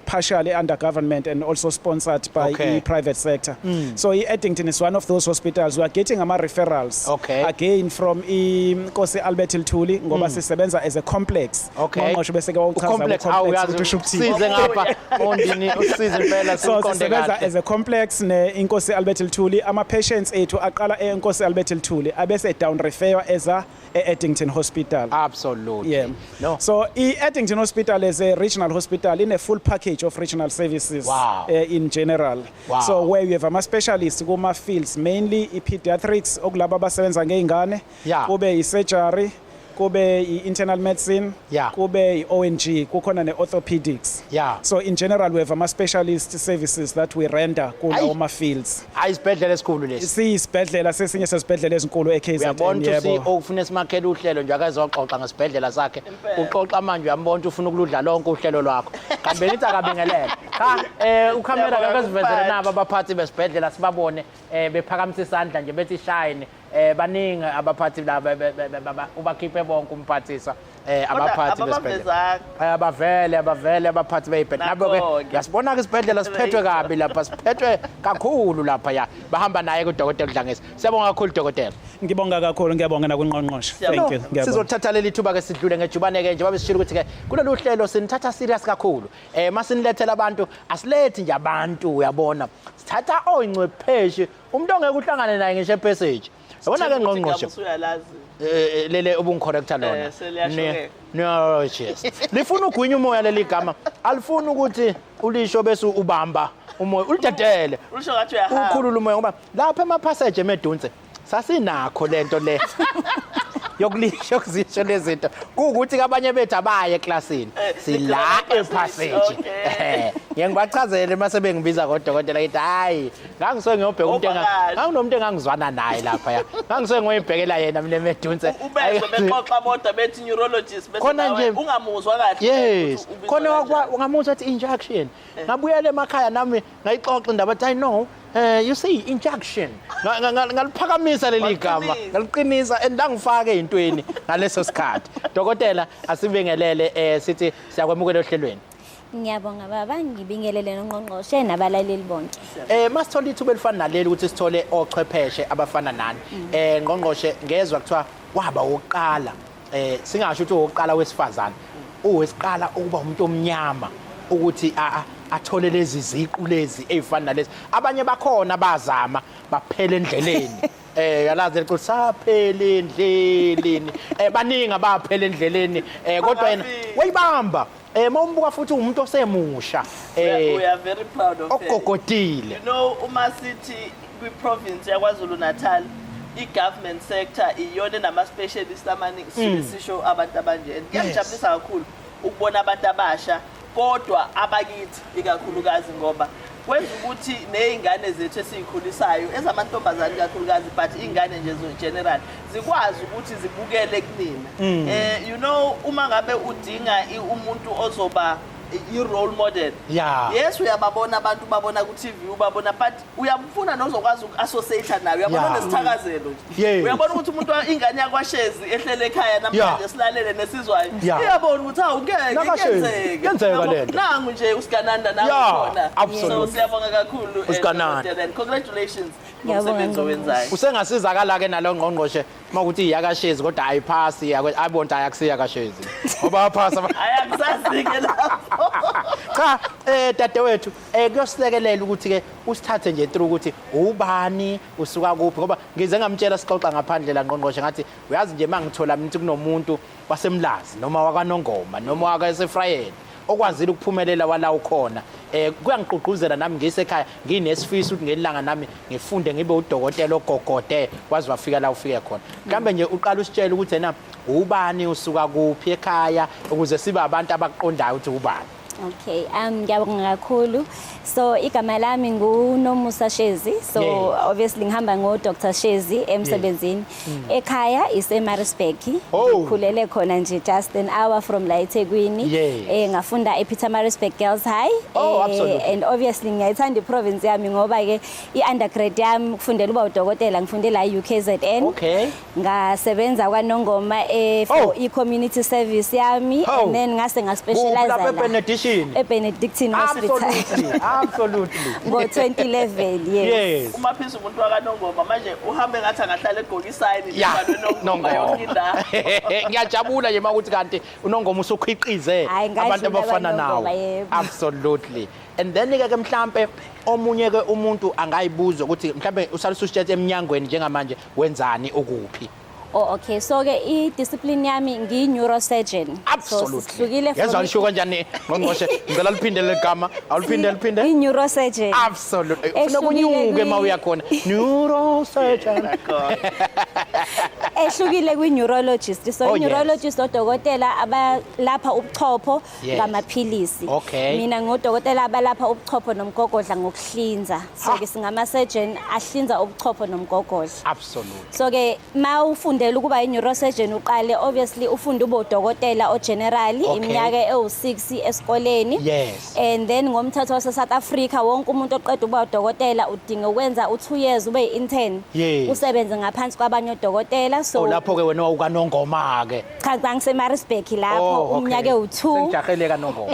partially under government and also sponsored by the private sector. So i-Addington is one of those hospitals. We are getting ama referrals again from iNkosi Albert Luthuli, ngoba sisebenza as a complex. Ngqongqoshe bese ke wawuchaza Complex, awu complex uyazi ukuthi usho ukuthini. usize ngapha ondini, usize impela. So Siqonde sisebenza kahle. as a complex ne Inkosi Albert Luthuli. Ama patients ethu aqala eNkosi Albert Luthuli, abese down refer eza e-Addington Hospital. Absolutely. Yeah. No. So i-Addington Hospital is a regional hospital in a full package of regional services in general. So where you have ama specialists kuma fields, mainly i-pediatrics, okulabo abasebenza ngey'ngane, kube i-surgery, kube i-internal medicine, kube i-O&G, kukhona ne-orthopedics. So in general we have ama specialist services that we render kulawo ma fields. Hayi, isibhedlela esikhulu lesi. Siyisibhedlela, sesinye sezibhedlela ezinkulu eKZN. Uyabona ukuthi Yebo. okufuna simakhele uhlelo nje, akazoxoxa ngesibhedlela sakhe. Impela. Uxoxa manje, uyambona ukuthi ufuna ukuludla lonke uhlelo lwakho. Kambe nithi akabingelele cha, ukhamera. Siyabonga Akasivezele kumphathi. nabo abaphathi besibhedlela, sibabone bephakamisa isandla nje, bethi shine. Baningi abaphathi laba, ubakhiphe bonke umphathiswa, Kodwa abaphathi besibhedlela. ababavezanga. Abavele abaphathi beyibhedlela nabo ke. Nakho-ke. Uyasibona-ke, isibhedlela siphethwe kabi lapha, siphethwe kakhulu lapha. Ya, bahamba naye kudokotela uDlangisa. Siyabonga kakhulu, dokotela. Ngibonga kakhulu, ngiyabonga nakungqongqoshe. Thank you. Ngiyabonga. Sizothatha leli thuba ke sidlule ngejubane ke, njengoba sishilo ukuthi ke kulolu hlelo sinithatha serious kakhulu. Masinilethela abantu, asilethi nje abantu, uyabona, sithatha oyingcwepheshe, umuntu ongeke uhlangane naye ngisho epassage, yabona ke, Sithemba ukuthi ngqongqoshe. igama usuyalazi. Lele ubungicorrecta lona. Seliyasho-ke. Neurologist lifuna ugwinya umoya leli gama, alifuni ukuthi ulisho bese ubamba umoya ulidedele. Ulisho ngathi uyahamba. Ukhulula umoya, ngoba lapha emapassage eMedunse sasinakho lento le yokulisho, kuzisho lezi zinto, kuwukuthi abanye bethu abaye eklasini. Sila Sigcina epassage. Okay. Ngeke ngibachazele mase bengibiza ngodokotela, ngithi hayi, ngangisuke ngiyobheka umuntu Ovakashi. nganginomuntu engangizwana naye lapha, ya, ngangisuke ngoyibhekela yena mina eMedunse. Ubezwe bexoxa bodwa bethi neurologist, bese Khona nawe nje- ungamuzwa kahle Yes. ukuthi ubizwa Khona kanjani. Ungamuzwa athi injection. Ngabuyela emakhaya nami ngayixoxa indaba, athi I know, you see, injection. Ngaliphakamisa leli gama. Waliqinisa. Ngaliqinisa and langifaka ezintweni ngaleso sikhathi. Dokotela, asibingelele, sithi siyakwemukela ohlelweni. Ngiyabonga baba, ngibingelele nongqongqoshe nabalaleli bonke. Masithola ithuba elifana naleli ukuthi sithole ochwepheshe abafana nani. Ngqongqoshe, ngezwe kuthiwa waba wokuqala, singasho ukuthi wokuqala wesifazane, uwesiqala ukuba umuntu omnyama. Ukuthi athole lezi ziqu lezi ey'fana nalezi. Abanye bakhona bazama, baphela endleleni. Yalazi leculo, saphela endleleni. Baningi abaphela endleleni, kodwa yena Bangafiki. wayibamba. Mawumbuka futhi umuntu osemusha, We are very proud of her. ogogodile. Uma sithi kwi-province yaKwaZulu Natal, i-government sector iyona enama-specialist amaningi, sisho abantu abanje. And kuyangijabulisa kakhulu ukubona abantu abasha, kodwa abakithi ikakhulukazi, ngoba kwenza ukuthi ney'ngane zethu esiy'khulisayo, ezamantombazane kakhulukazi, but iy'ngane nje general, zikwazi ukuthi zibukele kunina. Uma ngabe udinga umuntu ozoba i-role model, yes, uyababona abantu, ubabona ku-TV, ubabona, but uyamfuna nozokwazi uku-associate naye, uyabona, onesithakazelo nje. Uyabona ukuthi umuntu ingane yakwaShezi ehlele ekhaya namhlanje, silalele nesizwayo, iyabona ukuthi hawu, ngeke NakaShezi, kuyenzeka. Kuyenzeka Yabo, lento. nangu nje uSigananda, nangu khona. So siyabonga kakhulu, uSigananda. Dokotela, and congratulations Ngiyabonga, ngomsebenzi owenzayo. Usengasizakala-ke nalo ngqongqoshe uma kuthi iyakaShezi kodwa ayiphasi, ayibona ukuthi ayakusiya kaShezi ngoba aphasa. Ayakusazi-ke lapho. Cha, dadewethu, kuyosilekelela ukuthi-ke usithathe nje through ukuthi ubani, usuka kuphi, ngoba ngize ngamtshela sixoxa ngaphandle la ngqongqoshe, ngathi uyazi nje uma ngithola mina ukuthi kunomuntu waseMlazi noma wakaNongoma noma wakaseFrayeni okwazile ukuphumelela wala ukhona, kuyangigqugquzela nami ngisekhaya nginesifiso ukuthi ngelanga nami ngifunde ngibe udokotela ogogode waze wafika la ufike khona. Mhlambe nje uqala usitshele ukuthi ena ubani, usuka kuphi ekhaya, ukuze sibe abantu abaqondayo ukuthi ubani. Okay, ngiyabonga kakhulu. So igama lami nguNomusa Shezi. So obviously ngihamba ngo Dr Shezi emsebenzini. Ekhaya ise Maritzburg. Ngikhulele khona nje, just an hour from la eThekwini. Ngafunda ePietermaritzburg Girls High. And obviously ngiyayithanda iprovince yami ngoba ke i-undergrad yami kufundela uba udokotela, ngifunde la e-UKZN. Ngasebenza kwaNongoma for i-community service yami, and then ngase ngaspecialize Kuphi lapha? La. eBenedictine? eBenedictine Hospital. Absolutely. Ngo-2011, yes. Umaphisa umuntu wakaNongoma manje uhambe ngathi angahlala egqoka isayini libhalwe Nongoma Nongoma. yonke indawo. Ngiyajabula nje mawukuthi kanti uNongoma usukhiqize Hhayi, ngadlula abantu abafana nawe. kwaNongoma, yebo. Absolutely. And then ke mhlambe omunye ke umuntu angayibuza ukuthi mhlambe usale usutshela eminyangweni njengamanje wenzani, ukuphi? Oh, okay. So ke i-discipline yami ngiyi-neurosurgeon. So sihlukile from Yezwa lisho kanjani ngqongqoshe? Ngicela liphinde legama. Awuliphinde, liphinde. I-neurosurgeon. Absolutely. Ufuna Ehlukile kunyuke uma uya khona. Neurosurgeon. Ehlukile kwi-neurologist. So i-neurologist odokotela abalapha ubuchopho ngamaphilisi. Mina ngodokotela abalapha ubuchopho nomgogodla ngokuhlinza. So ke singama-surgeon ahlinza ubuchopho nomgogodla. So ke ma ufundela ukuba i-neurosurgeon, uqale obviously ufunde ube udokotela o-general iminyaka ewu-6 esikoleni. And then ngomthetho wase South Africa, wonke umuntu oqeda ukuba udokotela udinga ukwenza u-2 years ube yi-intern. Usebenze ngaphansi kwabanye odokotela. So Oh, lapho ke wena wawukaNongoma ke. Cha, ngiseMaritzburg lapho umnyaka ewu-2. Sengijahele kaNongoma.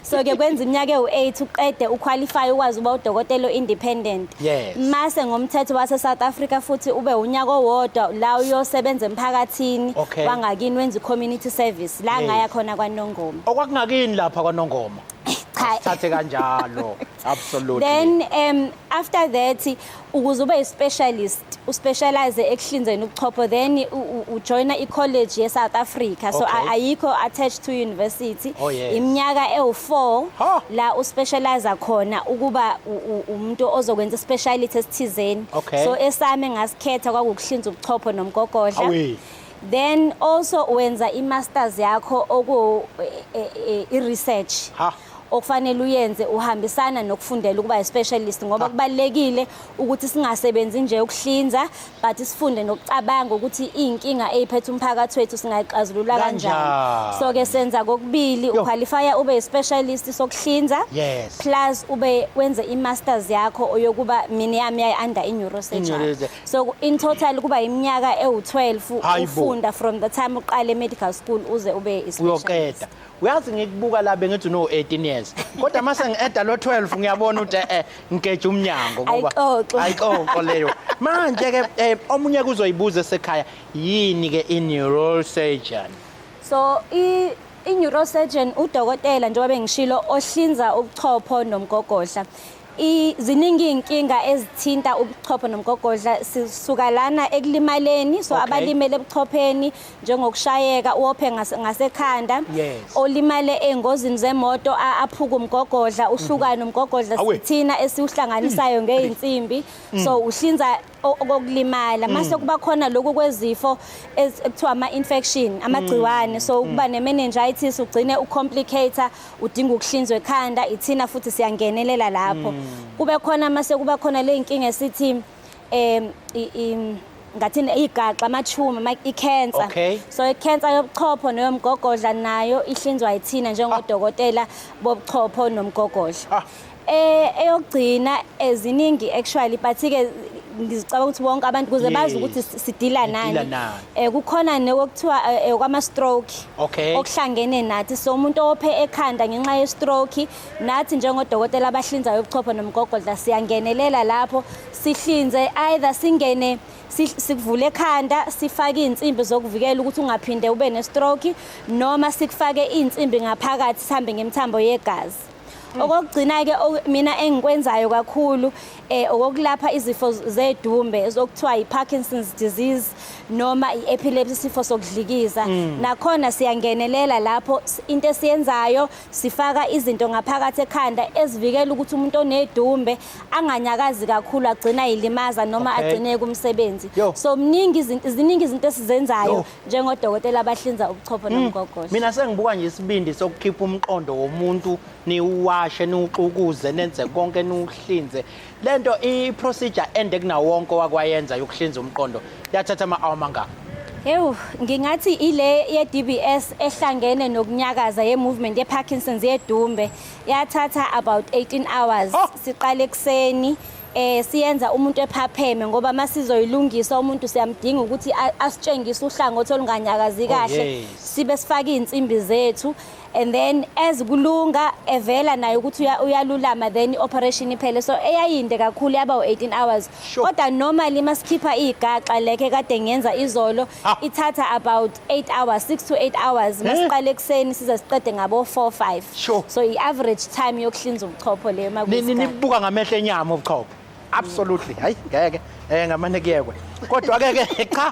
So ke kwenza iminyaka ewu-8 uqede uqualify ukwazi uba udokotela independent. Mase ngomthetho wase South Africa futhi ube unyaka owodwa la uyosebenza emphakathini wangakini, wenza community service la ngaya khona kwaNongoma. Okwakungakini lapha kwaNongoma. Cha. Sithathe kanjalo. Absolutely. Then after that, ukuze ube specialist, uspecialize ekuhlinzeni ubuchopho, then ujoina i-college ye-South Africa. So ayikho attached to university. Iminyaka ewu-4 la uspecialize khona ukuba umuntu ozokwenza speciality esithizeni. So esami engasikhetha kwakukuhlinza ubuchopho nomgogodla. Then also wenza i-masters yakho oku i-research okufanele uyenze uhambisana nokufundela ukuba i-specialist, ngoba kubalulekile ukuthi singasebenzi nje ukuhlinza, but sifunde nokucabanga ukuthi iy'nkinga ey'phethe umphakathi wethu singayixazulula kanjani. Kanjani? So ke senza kokubili, uqualifya ube i-specialist sokuhlinza, plus ube wenze i-masters yakho oyokuba, mina yami yayi under i-neurosurgery. I-neurosurgery. So in total kuba iminyaka ewu-12 Hayibo. ufunda from the time uqale medical school uze ube i-specialist. Uyoqeda. Uyazi ngikubuka la bengithi no 18 years, kodwa mase ngi-adda lo 12 ngiyabona ukuthi ngigeje umnyango ngoba Ayixoxo. Ayixoxo leyo. Manje ke omunye kuzoyibuza esekhaya, yini ke i-neurosurgeon? So i I-neurosurgeon udokotela, njengoba bengishilo, ohlinza ubuchopho nomgogodla. Ziningi iy'nkinga ezithinta ubuchopho nomgogodla, sisuka lana ekulimaleni, so abalimele ebuchopheni njengokushayeka, uwophe ngasekhanda, olimale ey'ngozini zemoto, aphuke umgogodla, uhlukane umgogodla, sithina esiwuhlanganisayo ngey'nsimbi. So uhlinza okokulimala. Mase kuba khona lokhu kwezifo ekuthiwa ama-infection, amagciwane, so ukuba ne-meningitis ugcine ucomplicate, udinga ukuhlinzwa ekhanda, ithina futhi siyangenelela lapho. Kube khona mase kuba khona le nkinga esithi ngathini, igaxa, ama-tumor, i-cancer. So i-cancer yobuchopho neyomgogodla nayo ihlinzwa yithina njengodokotela bobuchopho nomgogodla. Eyokugcina, eziningi actually, but ke ngizicabanga ukuthi bonke abantu kuze bazi ukuthi sidila nani. Nani. Kukhona nekuthiwa kwama stroke okuhlangene nathi. So umuntu ophe ekhanda ngenxa ye stroke, nathi njengodokotela abahlinzayo ubuchopho nomgogodla siyangenelela lapho, sihlinze, either singene sikuvule ekhanda, sifake iy'nsimbi zokuvikela ukuthi ungaphinde ube ne-stroke, noma sikufake iy'nsimbi ngaphakathi sihambe ngemithambo yegazi. Okokugcina-ke, mina engikwenzayo kakhulu, okokulapha izifo zedumbe ezokuthiwa i-Parkinson's disease noma i-epilepsy, isifo sokudlikiza. Nakhona siyangenelela lapho. Into esiyenzayo, sifaka izinto ngaphakathi ekhanda ezivikela ukuthi umuntu onedumbe anganyakazi kakhulu, agcina yilimaza noma agcine kumsebenzi. So mningi izinto, ziningi izinto esizenzayo njengodokotela abahlinza ubuchopho nomgogodla. Mina sengibuka nje isibindi sokukhipha umqondo womuntu, niwashe, niwuxukuze, nenze konke, niwuhlinze. Lento i-procedure ende kunawo wonke wakwayenza yokuhlinza umqondo yathatha ama-hour mangaka? Hewu, ngingathi ile ye-DBS ehlangene nokunyakaza, ye-movement, ye-Parkinson's, yedumbe, yathatha about 18 hours. Siqale ekuseni, siyenza umuntu ephapheme, ngoba masizoyilungisa umuntu siyamdinga ukuthi asitshengise uhlangothi olunganyakazi kahle. Sibe sifake iy'nsimbi zethu, and then as kulunga evela naye ukuthi uyalulama, then i-operation iphele. So eyayinde kakhulu yaba u-18 hours. Kodwa normally masikhipha igaxa lekhe kade ngenza izolo, ithatha about 8 hours, 6 to 8 hours. Masiqale ekuseni size siqede ngabo 4 5. So i-average time yokuhlinza ubuchopho leyo makuyisikhathi. Nibuka ngamehlo enyama ubuchopho. Absolutely. Hayi, ngeke ngamane kuyekwe. Kodwa ke ke cha,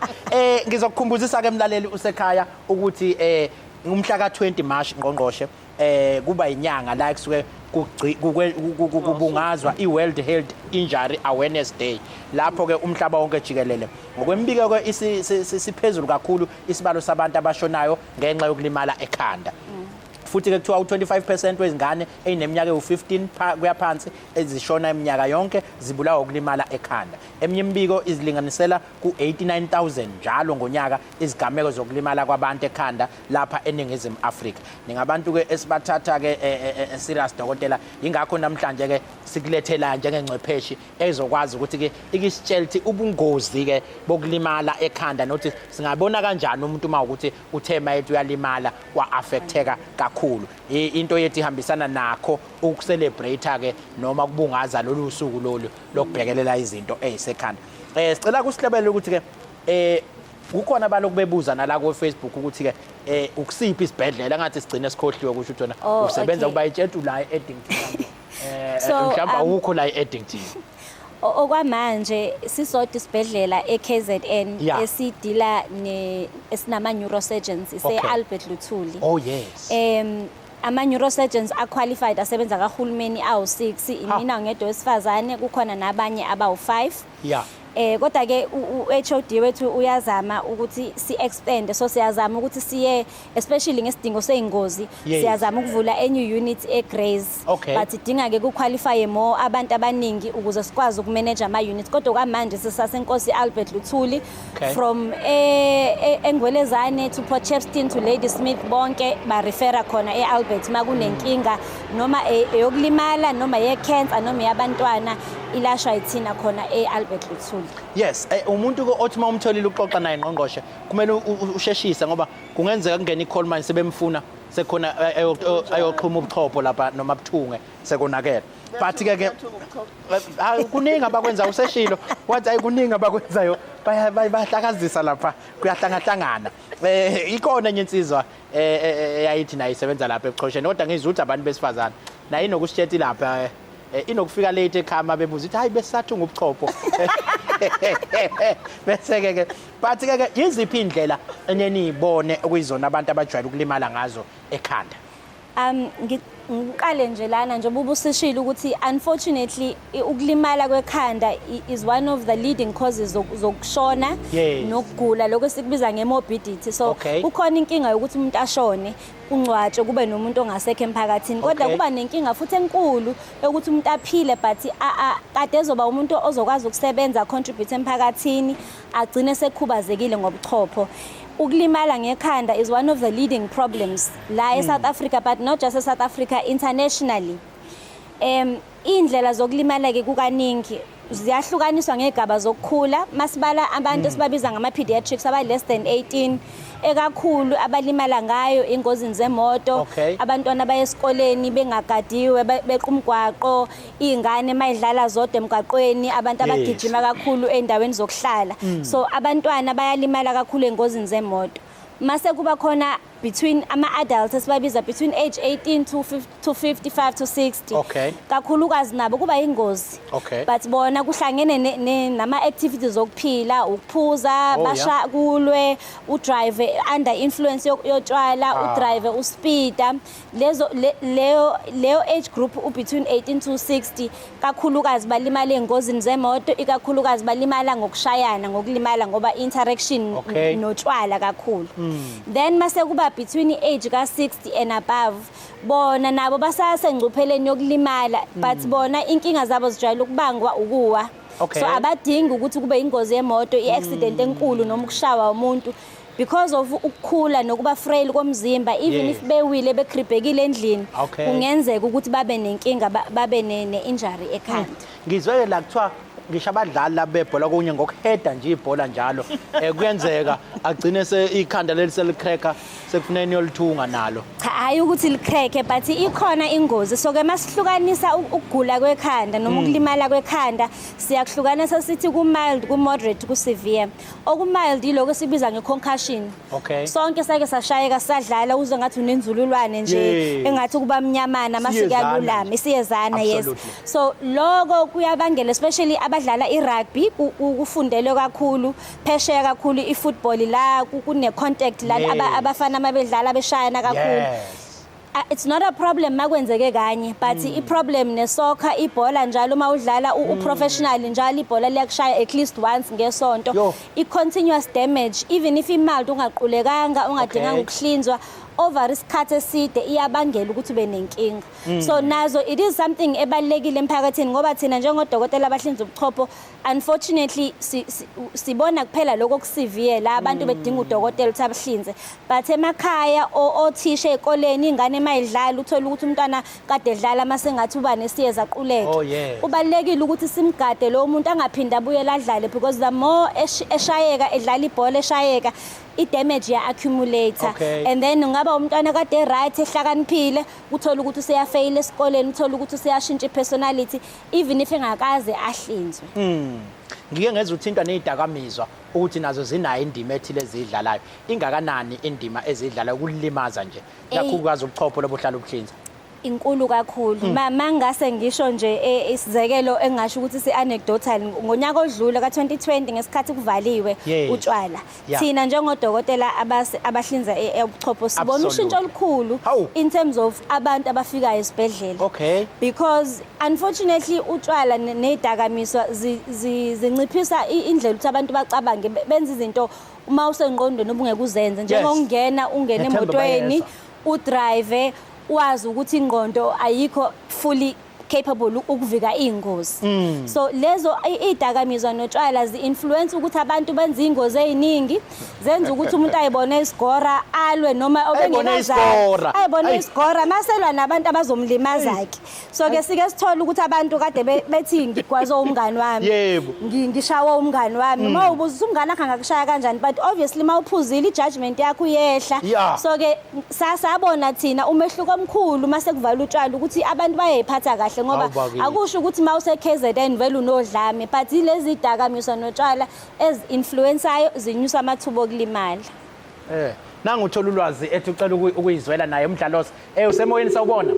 ngizokukhumbuzisa ke mlaleli usekhaya ukuthi umhla ka20 March, ngqongqoshe, kuba inyanga la kusuke kubungazwa iWorld Health Injury Awareness Day, lapho ke umhlaba wonke jikelele, ngokwembiko ke, siphezulu kakhulu isibalo sabantu abashonayo ngenxa yokulimala ekhanda. Futhi ke kuthiwa u25% wezingane ezineminyaka ewu15 kuya phansi ezishona iminyaka yonke zibulawa ukulimala ekhanda. Eminye imibiko izilinganisela ku-89,000 njalo ngonyaka izigameko zokulimala kwabantu ekhanda lapha eNingizimu Afrika. Ningabantu ke esibathatha ke serious, dokotela, ingakho namhlanje ke sikulethela njengengcwepheshi ezokwazi ukuthi ke ikisitshela ukuthi ubungozi ke bokulimala ekhanda, nokuthi singabona kanjani umuntu uma ukuthi uthe mayethi uyalimala wa-affecteka kakhulu. Into yethu ihambisana nakho ukucelebrate ke noma kubungaza lolu suku lolu lokubhekelela izinto ezisekhanda. Sicela kusihlebele ukuthi ke kukhona abaloku bebuza nala ku Facebook ukuthi ke ukusiphi isibhedlela, ngathi sigcine sikhohliwe kusho ukuthi wena usebenza kuba itshetu la eAddington. Mhlawumbe awukho la eAddington. Okwamanje sisodwa isibhedlela eKZN esidila ne esinama neurosurgeons, ise Albert Luthuli. Ama neurosurgeons a-qualified asebenza kahulumeni awu6, imina ngedwa wesifazane, kukhona nabanye abawu5. Kodwa ke u-HOD wethu uyazama ukuthi si expand, so siyazama ukuthi siye, especially ngesidingo seyingozi, siyazama ukuvula a new unit eGrays, but idinga ke ku-qualify more abantu abaningi ukuze sikwazi ukumanage ama units. Kodwa kwamanje sisasenkosi Albert Luthuli. From eNgwelezane to Port Shepstone to Ladysmith, bonke ba refera khona eAlbert makunenkinga noma eyokulimala noma ye-cancer noma yabantwana, ilashwa yithina khona eAlbert Luthuli. Yes, umuntu ke othi uma umtholile uxoxa naye, ngqongqoshe, kumele usheshise ngoba kungenzeka kungena i-call manje sebemfuna, sekhona ayoxhuma ubuchopho lapha noma buthunge, sekonakele. But ke hayi, kuningi abakwenzayo, useshilo wathi hayi, kuningi abakwenzayo. Bayahlakazisa lapha, kuyahlangahlangana. Ikhona enye insizwa eyayithi nayo isebenza lapha ebuchosheni, kodwa ngizwa ukuthi abantu besifazane nayo inokusitshela lapha, inokufika late ekhaya, bebuza ukuthi hayi, besathunga ubuchopho. Bese ke but ke yiziphi indlela enyeniyibone okuyizona abantu abajwayele ukulimala ngazo ekhanda? Ngiqale nje lana, njengoba ubusishilo ukuthi unfortunately ukulimala kwekhanda is one of the leading causes zokushona nokugula, lokho esikubiza nge-morbidity. So kukhona inkinga yokuthi umuntu ashone, kungcwatshwe, kube nomuntu ongasekho emphakathini, kodwa kuba nenkinga futhi enkulu yokuthi umuntu aphile, but kade ezoba umuntu ozokwazi ukusebenza, contribute emphakathini, agcine sekhubazekile ngobuchopho. Ukulimala ngekhanda is one of the leading problems la e-South Africa, but not just e-South Africa, internationally. Indlela zokulimala ke kukaningi ziyahlukaniswa ngegaba zokukhula. Masibala abantu esibabiza ngama-pediatrics, aba less than 18, ekakhulu abalimala ngayo ingozini zemoto, abantwana baye esikoleni bengagadiwe, beqa umgwaqo, iy'ngane mayidlala zodwa emgwaqweni, abantu abagijima kakhulu ey'ndaweni zokuhlala. So abantwana bayalimala kakhulu engozini zemoto. Mase kuba khona between ama-adults esibabiza between age 18 to 50, to 55 to 60, kakhulukazi nabo kuba yingozi, but bona kuhlangene nama-activities zokuphila, ukuphuza, basha kulwe, udrive under influence yotshwala, udrive uspeeda. Lezo leyo age group u-between 18 to 60 kakhulukazi balimala ey'ngozini zemoto, ikakhulukazi balimala ngokushayana, ngokulimala ngoba interaction notshwala kakhulu. Then mase kuba between i-age ka-60 and above, bona nabo basasengcupheleni yokulimala, but bona inkinga zabo zijwayele ukubangwa ukuwa. So abadingi ukuthi kube ingozi yemoto, i-accident enkulu noma ukushawa umuntu, because of ukukhula nokuba frail komzimba. Even if bewile, bekribhekile endlini, kungenzeka ukuthi babe nenkinga, babe ne-injury ekhanda. Ngizwele la kuthiwa ngisho abadlali laba bebhola, kunye ngokuheda nje ibhola njalo, kuyenzeka agcine se ikhanda leli selicracka, sekufuneka niyolithunga nalo. Cha, hayi ukuthi licracke, but ikhona ingozi. So ke masihlukanisa ukugula kwekhanda noma ukulimala kwekhanda, siyakuhlukanisa sithi ku-mild, ku-moderate, ku-severe. Oku-mild yiloko esibiza nge-concussion. Sonke sake sashayeka sadlala, uzwe ngathi unenzululwane nje, engathi kuba mnyamana mase Siyezana kuyalulama nje. Isiyezana, yes. So lokho kuyabangela, especially abadlala i-rugby, kufundelwe kakhulu phesheya kakhulu i-football la kune contact la, abafana mabedlala beshayana kakhulu. It's not a problem makwenzeke kanye, but i-problem ne-soccer, ibhola njalo uma udlala u-professional njalo ibhola liyakushaya at least once ngesonto. I-continuous damage, even if imali ungaqulekanga, ungadinganga ukuhlinzwa, over isikhathi eside iyabangela ukuthi ube nenkinga. So nazo it is something ebalulekile emphakathini, ngoba thina njengodokotela abahlinza ubuchopho, unfortunately sibona kuphela lokho okusevere la abantu bedinga udokotela ukuthi abahlinze, but emakhaya, othisha ey'koleni, ingane mayidlala, uthola ukuthi umntwana kade edlala mase ngathi uba nesiyeza, aquleke. Kubalulekile ukuthi simgade lo muntu angaphinde abuyele adlale, because the more eshayeka edlala ibhola, eshayeka, i-damage ya-accumulate. And then ungaba umntwana kade right, ehlakaniphile, uthola ukuthi useyafeyila esikoleni, uthola ukuthi useyashintsha i-personality, even if engakaze ahlinzwe. Ngike ngezwe uthintwa ney'dakamizwa ukuthi nazo zinayo indima ethile eziyidlalayo. Ingakanani indima eziyidlalayo ukulimaza nje, kakhulukazi ubuchopho lobuhlala ubuhlinza? Inkulu kakhulu. Ma ngase ngisho nje isizekelo engasho ukuthi si-anecdotal, ngonyaka odlule ka-2020, ngesikhathi kuvaliwe utshwala, thina njengodokotela abahlinza ubuchopho sibona ushintsho olukhulu in terms of abantu abafikayo esibhedlela, because unfortunately utshwala ney'dakamizwa zinciphisa indlela ukuthi abantu bacabange, benze izinto uma usengqondweni obungeke uzenze, njengokungena ungene Ngethemba emotweni, bayezwa. udrive, wazi ukuthi ingqondo ayikho fully capable ukuvika iy'ngozi. So lezo iy'dakamizwa notshwala zi-influence ukuthi abantu benze iy'ngozi ey'ningi, zenza ukuthi umuntu ayibone isigora, alwe noma Ayibone obengekazali. isigora. Ayibone Ayi. isigora, maselwa nabantu abazomlimaza-ke. So ke sike sithole ukuthi abantu kade bethi ngigwaze umngani wami, ngishawe umngani wami. Uma ubuza umngani wakhe angakushaya kanjani, but obviously uma uphuzile i-judgment yakho iyehla. So ke sasabona thina umehluko omkhulu mase kuvala utshwala ukuthi abantu bayayiphatha kahle. kahle ngoba akusho ukuthi mawuse KZN vele unodlame, but ilezi idakamizwa notshwala ezi-influenceayo zinyusa amathuba okulimala. Nanguthola ulwazi ethi ucela ukuyizwela naye umdlalosi. Usemoyeni sawubona.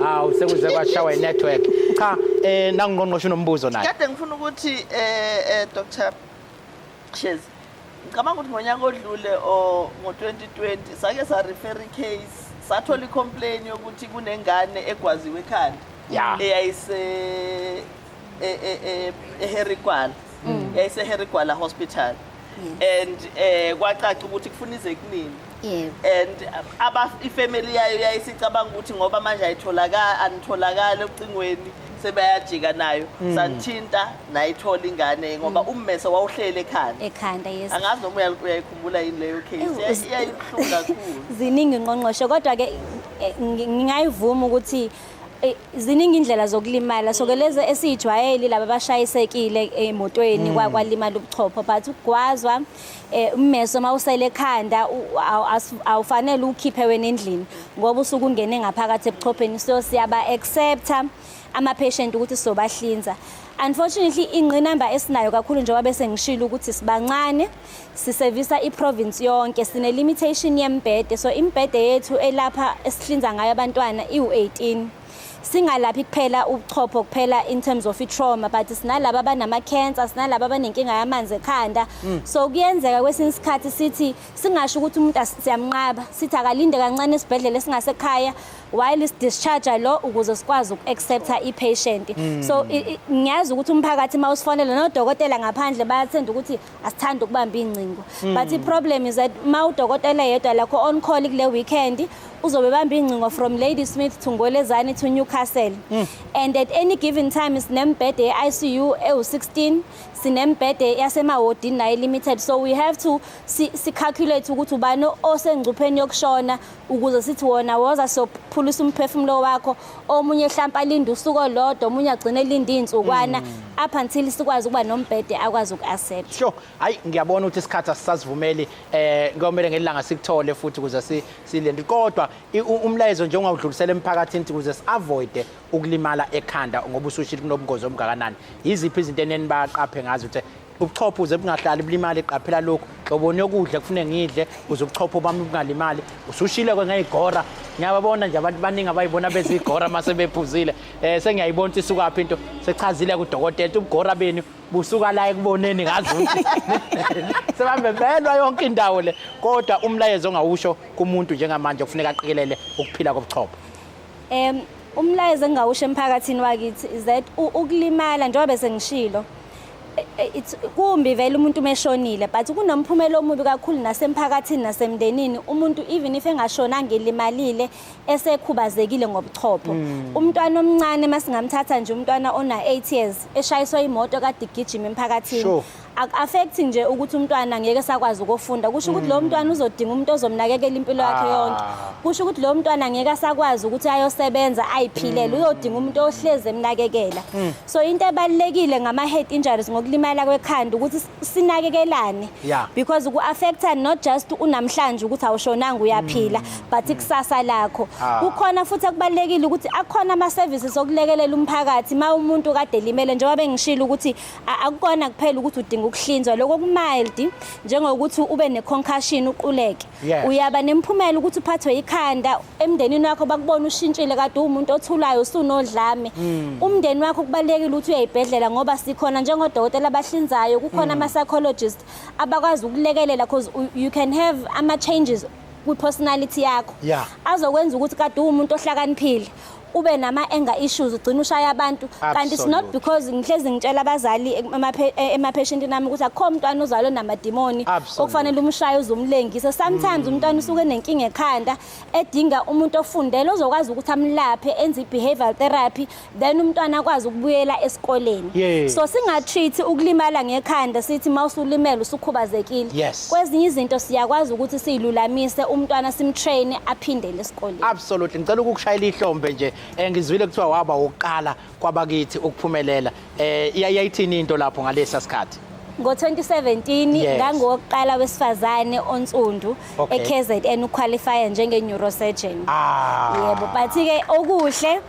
Hawu, sekuze kwashawa i-network. Cha, nangungqongqoshe unombuzo naye. Kade ngifuna ukuthi Dr. Shezi, ngicabanga ukuthi ngonyaka odlule o ngo-2020 sake sa refer case, sathola i-complaint yokuthi kunengane egwaziwe ekhanda eyayise eHarry Gwala. Yayise Harry Gwala Hospital. And kwacaca ukuthi kufuna ize kunini. And aba ifamily yayo yayisicabanga ukuthi ngoba manje ayitholakala, anitholakala ocingweni, sebayajika nayo. Sathinta nayithola ingane ngoba ummese wawuhlele ekhanda. Ekhanda, yes. Angazi noma uyayikhumbula yini leyo case. Iyayibuhlungu kakhulu. Ziningi ngqongqoshe, kodwa ke ngingayivuma ukuthi ziningi indlela zokulimala. So ke lezi esijwayele laba abashayisekile emotweni kwalimala ubuchopho, but ukugwazwa ummeso mawusele ekhanda awufanele ukhiphe wena endlini ngoba usuke ungene ngaphakathi ebuchopheni. So siyaba accepta ama patient ukuthi sizobahlinza. Unfortunately ingqinamba esinayo kakhulu njengoba bese ngishilo ukuthi sibancane, sisevisa iprovince yonke, sine limitation yembhede. So imbhede yethu elapha esihlinza ngayo abantwana iwu18. Singalaphi kuphela ubuchopho kuphela in terms of i-trauma, but sinalaba abanama-cancer, sinalaba abanenkinga yamanzi ekhanda. So kuyenzeka kwesinye isikhathi sithi singasho ukuthi umuntu siyamnqaba, sithi akalinde kancane esibhedlela esingasekhaya while sidischarge lo ukuze sikwazi uku-accepta i-patient. So ngiyazi ukuthi umphakathi mawusifonela nodokotela ngaphandle bayathanda ukuthi asithanda ukubamba ingcingo, but i-problem is that ma udokotela yedwa lakho on call kule weekend uzobe bamba ingcingo from Ladysmith to Ngwelezane to Newcastle. And at any given time sinembhede ye-ICU ewu-16, sinembhede yasemawodini nayo limited. So we have to si calculate ukuthi ubani osengcupheni yokushona ukuze sithi wona woza sophulisa umphefumulo wakho, omunye hlampa alinde usuku olodwa, omunye agcine elinde iy'nsukwana up until sikwazi ukuba nombhede akwazi uku-accept. Sure. Hayi, ngiyabona ukuthi isikhathi asisazivumeli, ngomele ngelanga sikuthole futhi ukuze silende. Kodwa umlayezo nje ongawudlulisela emphakathini ukuze si-avoid ukulimala ekhanda ngoba usushilo kunobungozi obungakanani. Yiziphi izinto enenibaqaphe ngazo ukuthi ubuchopho uze bungahlali bulimale, qaphela lokhu, nhloboni yokudla kufuneka ngidle ukuze ubuchopho bami bungalimali. Usushile ke ngeyigora, ngiyababona nje abantu baningi abayibona bezigora mase bephuzile. Sengiyayibona ukuthi isukaphi into, sechazile kudokotela ubugora benu busuka la ekuboneni ngazi ukuthi sebambe belwa yonke indawo le. Kodwa umlayezo ongawusho kumuntu njengamanje kufuneka aqikelele ukuphila kobuchopho. Umlayezo engawusho emphakathini wakithi is that ukulimala njengoba bese ngishilo, it's kumbi vele umuntu meshonile, but kunomphumela omubi kakhulu nasemphakathini nasemndenini. Umuntu even if engashonanga elimalile esekhubazekile ngobuchopho. Umntwana omncane masingamthatha nje umntwana ona 8 years eshayiswa imoto kade igijima emphakathini, aku-affect nje ukuthi umntwana ngeke sakwazi ukufunda. Kusho ukuthi lo mntwana uzodinga umuntu ozomnakekela impilo yakhe yonke. Kusho ukuthi lo mntwana ngeke asakwazi ukuthi ayosebenza ayiphilele, uyodinga umuntu ohleze emnakekela. So into ebalulekile ngama-head injuries, ngokulimala kwekhanda, ukuthi sinakekelane, because ku-affecta not just unamhlanje ukuthi awushonanga uyaphila, but ikusasa lakho. Kukhona futhi akubalulekile ukuthi akhona ama-services okulekelela umphakathi ma umuntu kade elimele, njengoba bengishilo ukuthi akukona kuphela ukuthi udinga ukuhlinzwa, lokho kumild njengokuthi ube ne-concussion uquleke. Uyaba nemphumela ukuthi uphathwe ikhanda, emndenini wakho bakubona ushintshile, kade uwumuntu othulayo usunodlame. Umndeni wakho kubalulekile ukuthi uyayibhedlela ngoba sikhona njengodokotela abahlinzayo, kukhona ama-psychologist abakwazi ukulekelela, because you can have ama-changes kwi-personality yakho azokwenza ukuthi kade uwumuntu ohlakaniphile ube nama-anger issues, ugcina ushaya abantu. Kanti it's not because ngihlezi ngitshela abazali emapatientini ami ukuthi akukho umntwana ozalwe namadimoni okufanele umshaye uzumlengise. Sometimes umntwana usuke enenkinga ekhanda edinga umuntu ofundele ozokwazi ukuthi amlaphe, enze i-behavioral therapy, then umntwana akwazi ukubuyela esikoleni. So singatreat ukulimala ngekhanda sithi mawusulimele usukhubazekile. Kwezinye izinto siyakwazi ukuthi siyilulamise umntwana, simtrain aphindele esikoleni. Absolutely. Ngicela ukukushayela ihlombe nje. Ngizwile kuthiwa waba wokuqala kwabakithi ukuphumelela. Iyayithini into lapho ngalesa sikhathi? Ngo-2017 ngangowokuqala wesifazane onsundu e-KZN uqualify njenge-neurosurgeon. Yebo, but-ke okuhle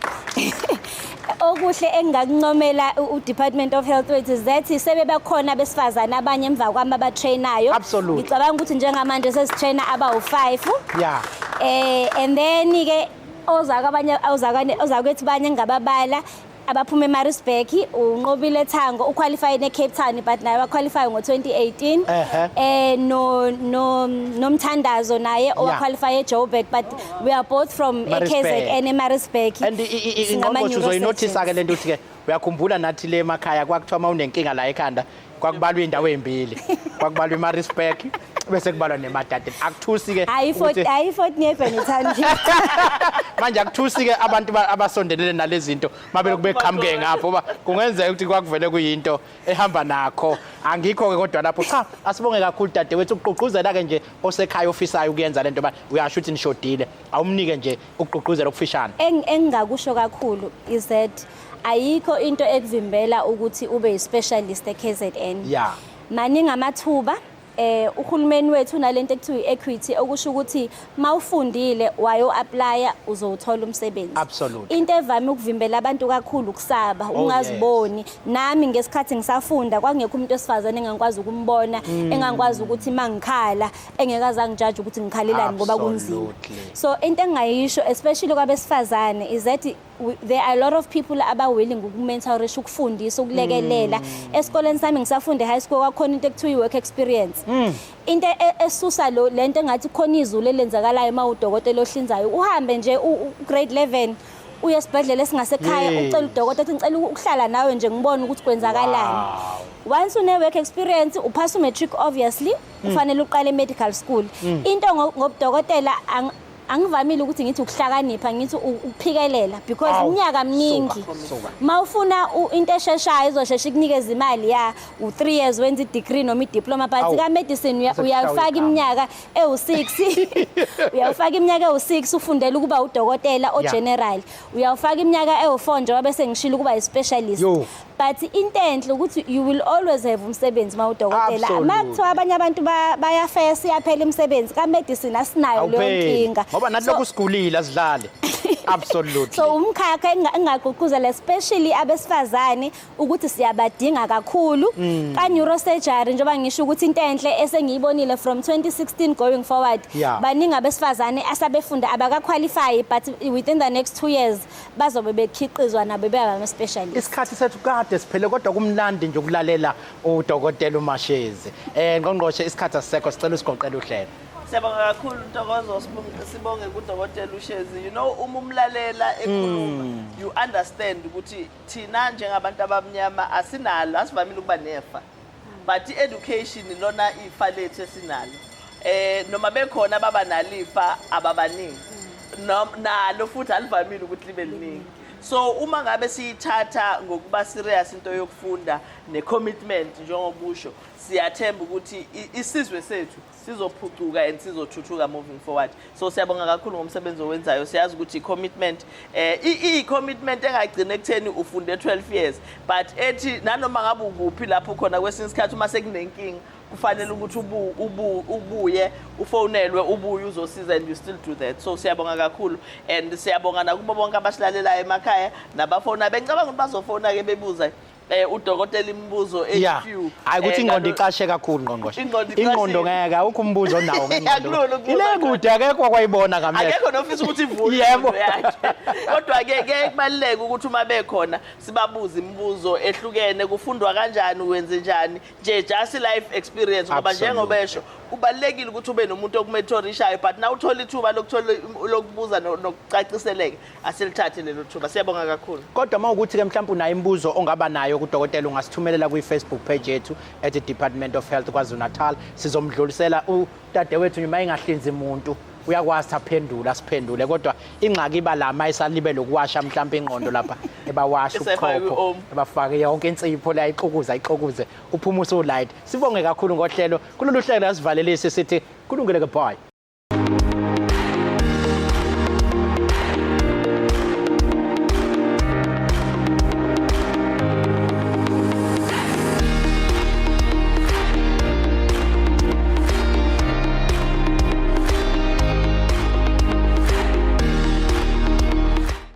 Okuhle engingakuncomela u-Department of Health wethu is that sebebakhona abesifazane abanye emva kwami abatrainayo. Ngicabanga ukuthi njengamanje sesitraina abawu-5. And then ke ozaka abanye ozakane ozakwethu banye ngababala abaphuma eMaritzburg, uNqobile Thango uqualify neCape Town, but naye waqualify ngo2018. No no nomthandazo naye owaqualify eJoburg, but we are both from Maritzburg. eKZN eMaritzburg. And ingqongqoshe, uzoyinothisa ke lento ukuthi ke uyakhumbula nathi le emakhaya kwakuthiwa uma unenkinga la ekhanda kwakubalwa indawo ezimbili, kwakubalwa iMaritzburg bese kubalwa neMadadeni. Akuthusi ke Hayi, hayi, Fort Napier nithandi. Manje akuthusi ke abantu abasondelene nalezi zinto mabele kube qhamuke ngapho, ngoba kungenzeka ukuthi kwakuvele kuyinto ehamba nakho. Angikho ke kodwa lapho. Cha, asibonge kakhulu dadewethu ukugqugquzela ke nje osekhaya ofisayo ukuyenza lento, ba uyasho ukuthi nishodile, awumnike nje ukugqugquzela okufishane. Engingakusho kakhulu is that ayikho into ekuvimbela ukuthi ube yi-specialist e-KZN. Maningi amathuba. Uhulumeni wethu unalento ekuthiwa i-equity, okusho ukuthi mawufundile wayo applya uzowuthola umsebenzi. Into evame ukuvimbela abantu kakhulu ukusaba, ungaziboni. Nami ngesikhathi ngisafunda kwakungekho umuntu wesifazane engangikwazi ukumbona, engangikwazi ukuthi mangikhala engeke azangijaje ukuthi ngikhalelani ngoba kunzima. So into engingayisho especially kwabesifazane is that there are a lot of people aba-willing ukumentorisha, ukufundisa, ukulekelela. Esikoleni sami ngisafunda e-high school kwakhona into ekuthiwa i-work experience. Into esusa lo lento engathi khona izulu elenzakalayo uma udokotela ohlinzayo, uhambe nje grade 11 uye esibhedlela esingasekhaya, ucela udokotela uthi ngicela ukuhlala nawe nje ngibone ukuthi kwenzakalani. Once une-work experience, uphasa umatric, obviously ufanele uqale e-medical school. Into ngobudokotela angivamile ukuthi ngithi ukuhlakanipha, ngithi ukuphikelela, because iminyaka miningi. Suka, suka. Mawufuna into esheshayo izoshesha ikunikeza imali ya u3 years wenza i-degree noma i-diploma, but ka-medicine Sekushaywa uyafaka igama. iminyaka ewu6, uyawufaka iminyaka ewu6 ufundela ukuba udokotela o-general, uyawufaka iminyaka ewu4 njengoba bese ngishilo ukuba i-specialist. But into enhle ukuthi you will always have umsebenzi uma udokotela. Ma kuthiwa abanye abantu bayafesa, iyaphela imisebenzi, ka-medicine asinayo leyo Awupheli. nkinga. Ngoba nathi lokhu sigulile asidlale. Absolutely. So umkhakha engingagqugquzela especially abesifazane ukuthi siyabadinga kakhulu ka neurosurgery, njengoba ngisho ukuthi into enhle esengiyibonile from 2016 going forward, baningi abesifazane asabefunda abakaqualify, but within the next 2 years bazobe bekhiqizwa nabo beba ama specialist. Isikhathi sethu kade siphele, kodwa kumnandi nje ukulalela udokotela uMashezi. Ngqongqoshe, isikhathi asisekho, sicela usigoqele uhlelo. Siyabonga kakhulu Ntokozo, sibonge kudokotela uShezi. Uma umlalela ekhuluma, you understand ukuthi thina njengabantu abamnyama asinalo, asivamile ukuba nefa. But i-education lona ifa lethu esinalo. Noma bekhona baba nalifa ababaningi. Nalo futhi alivamile ukuthi libe liningi. So uma ngabe siyithatha ngokuba serious into yokufunda ne-commitment njengobusho, siyathemba ukuthi isizwe sethu sizophucuka and sizothuthuka moving forward. So siyabonga kakhulu ngomsebenzi owenzayo. Siyazi ukuthi i-commitment, i-commitment engagcina ekutheni ufunde 12 years, but ethi nanoma ngabe ukuphi lapho khona kwesinye isikhathi uma sekunenkinga kufanele ukuthi ubuye ufonelwe, ubuye uzosiza, and you still do that. So siyabonga kakhulu and siyabonga nakubo bonke abasilalelayo emakhaya nabafona. Bengicabanga ukuthi bazofona ke bebuza udokotela imibuzo HQ. Hayi, ukuthi ingqondo icashe kakhulu, ngqongqoshe. Ingqondo Ingqondo icashile. ngeke, awukho umbuzo onawo ngengqondo. Akulula ukubuza. Ile kude akekho kwayibona ngamehlo. Akekho nofisa ukuthi ivule ingqondo yakhe. Kodwa ke ke kubaluleke ukuthi uma bekhona sibabuze imibuzo ehlukene, kufundwa kanjani, wenze njani, nje just life experience, ngoba njengoba esho kubalulekile ukuthi ube nomuntu okumentorishayo, but na uthola ithuba lokuthola lokubuza nokucaciseleka, asilithathe lelo thuba. Siyabonga kakhulu. Kodwa uma ukuthi ke mhlawumbe unayo imibuzo ongaba nayo kudokotela, ungasithumelela kwi-Facebook page yethu at the Department of Health KwaZulu Natal. Sizomdlulisela udadewethu noma engahlinzi umuntu, uyakwazi aphendule, asiphendule, kodwa ingxaki iba la mayisalibele lokuwasha mhlawumbe ingqondo lapha ebawasha Esefake ubuchopho, i-omo. ebafake yonke insipho la, ixukuza ixukuze, uphuma usulight. Sibonge kakhulu ngohlelo. Kulolu hlelo asivalelise sithi kulungile ke, bye.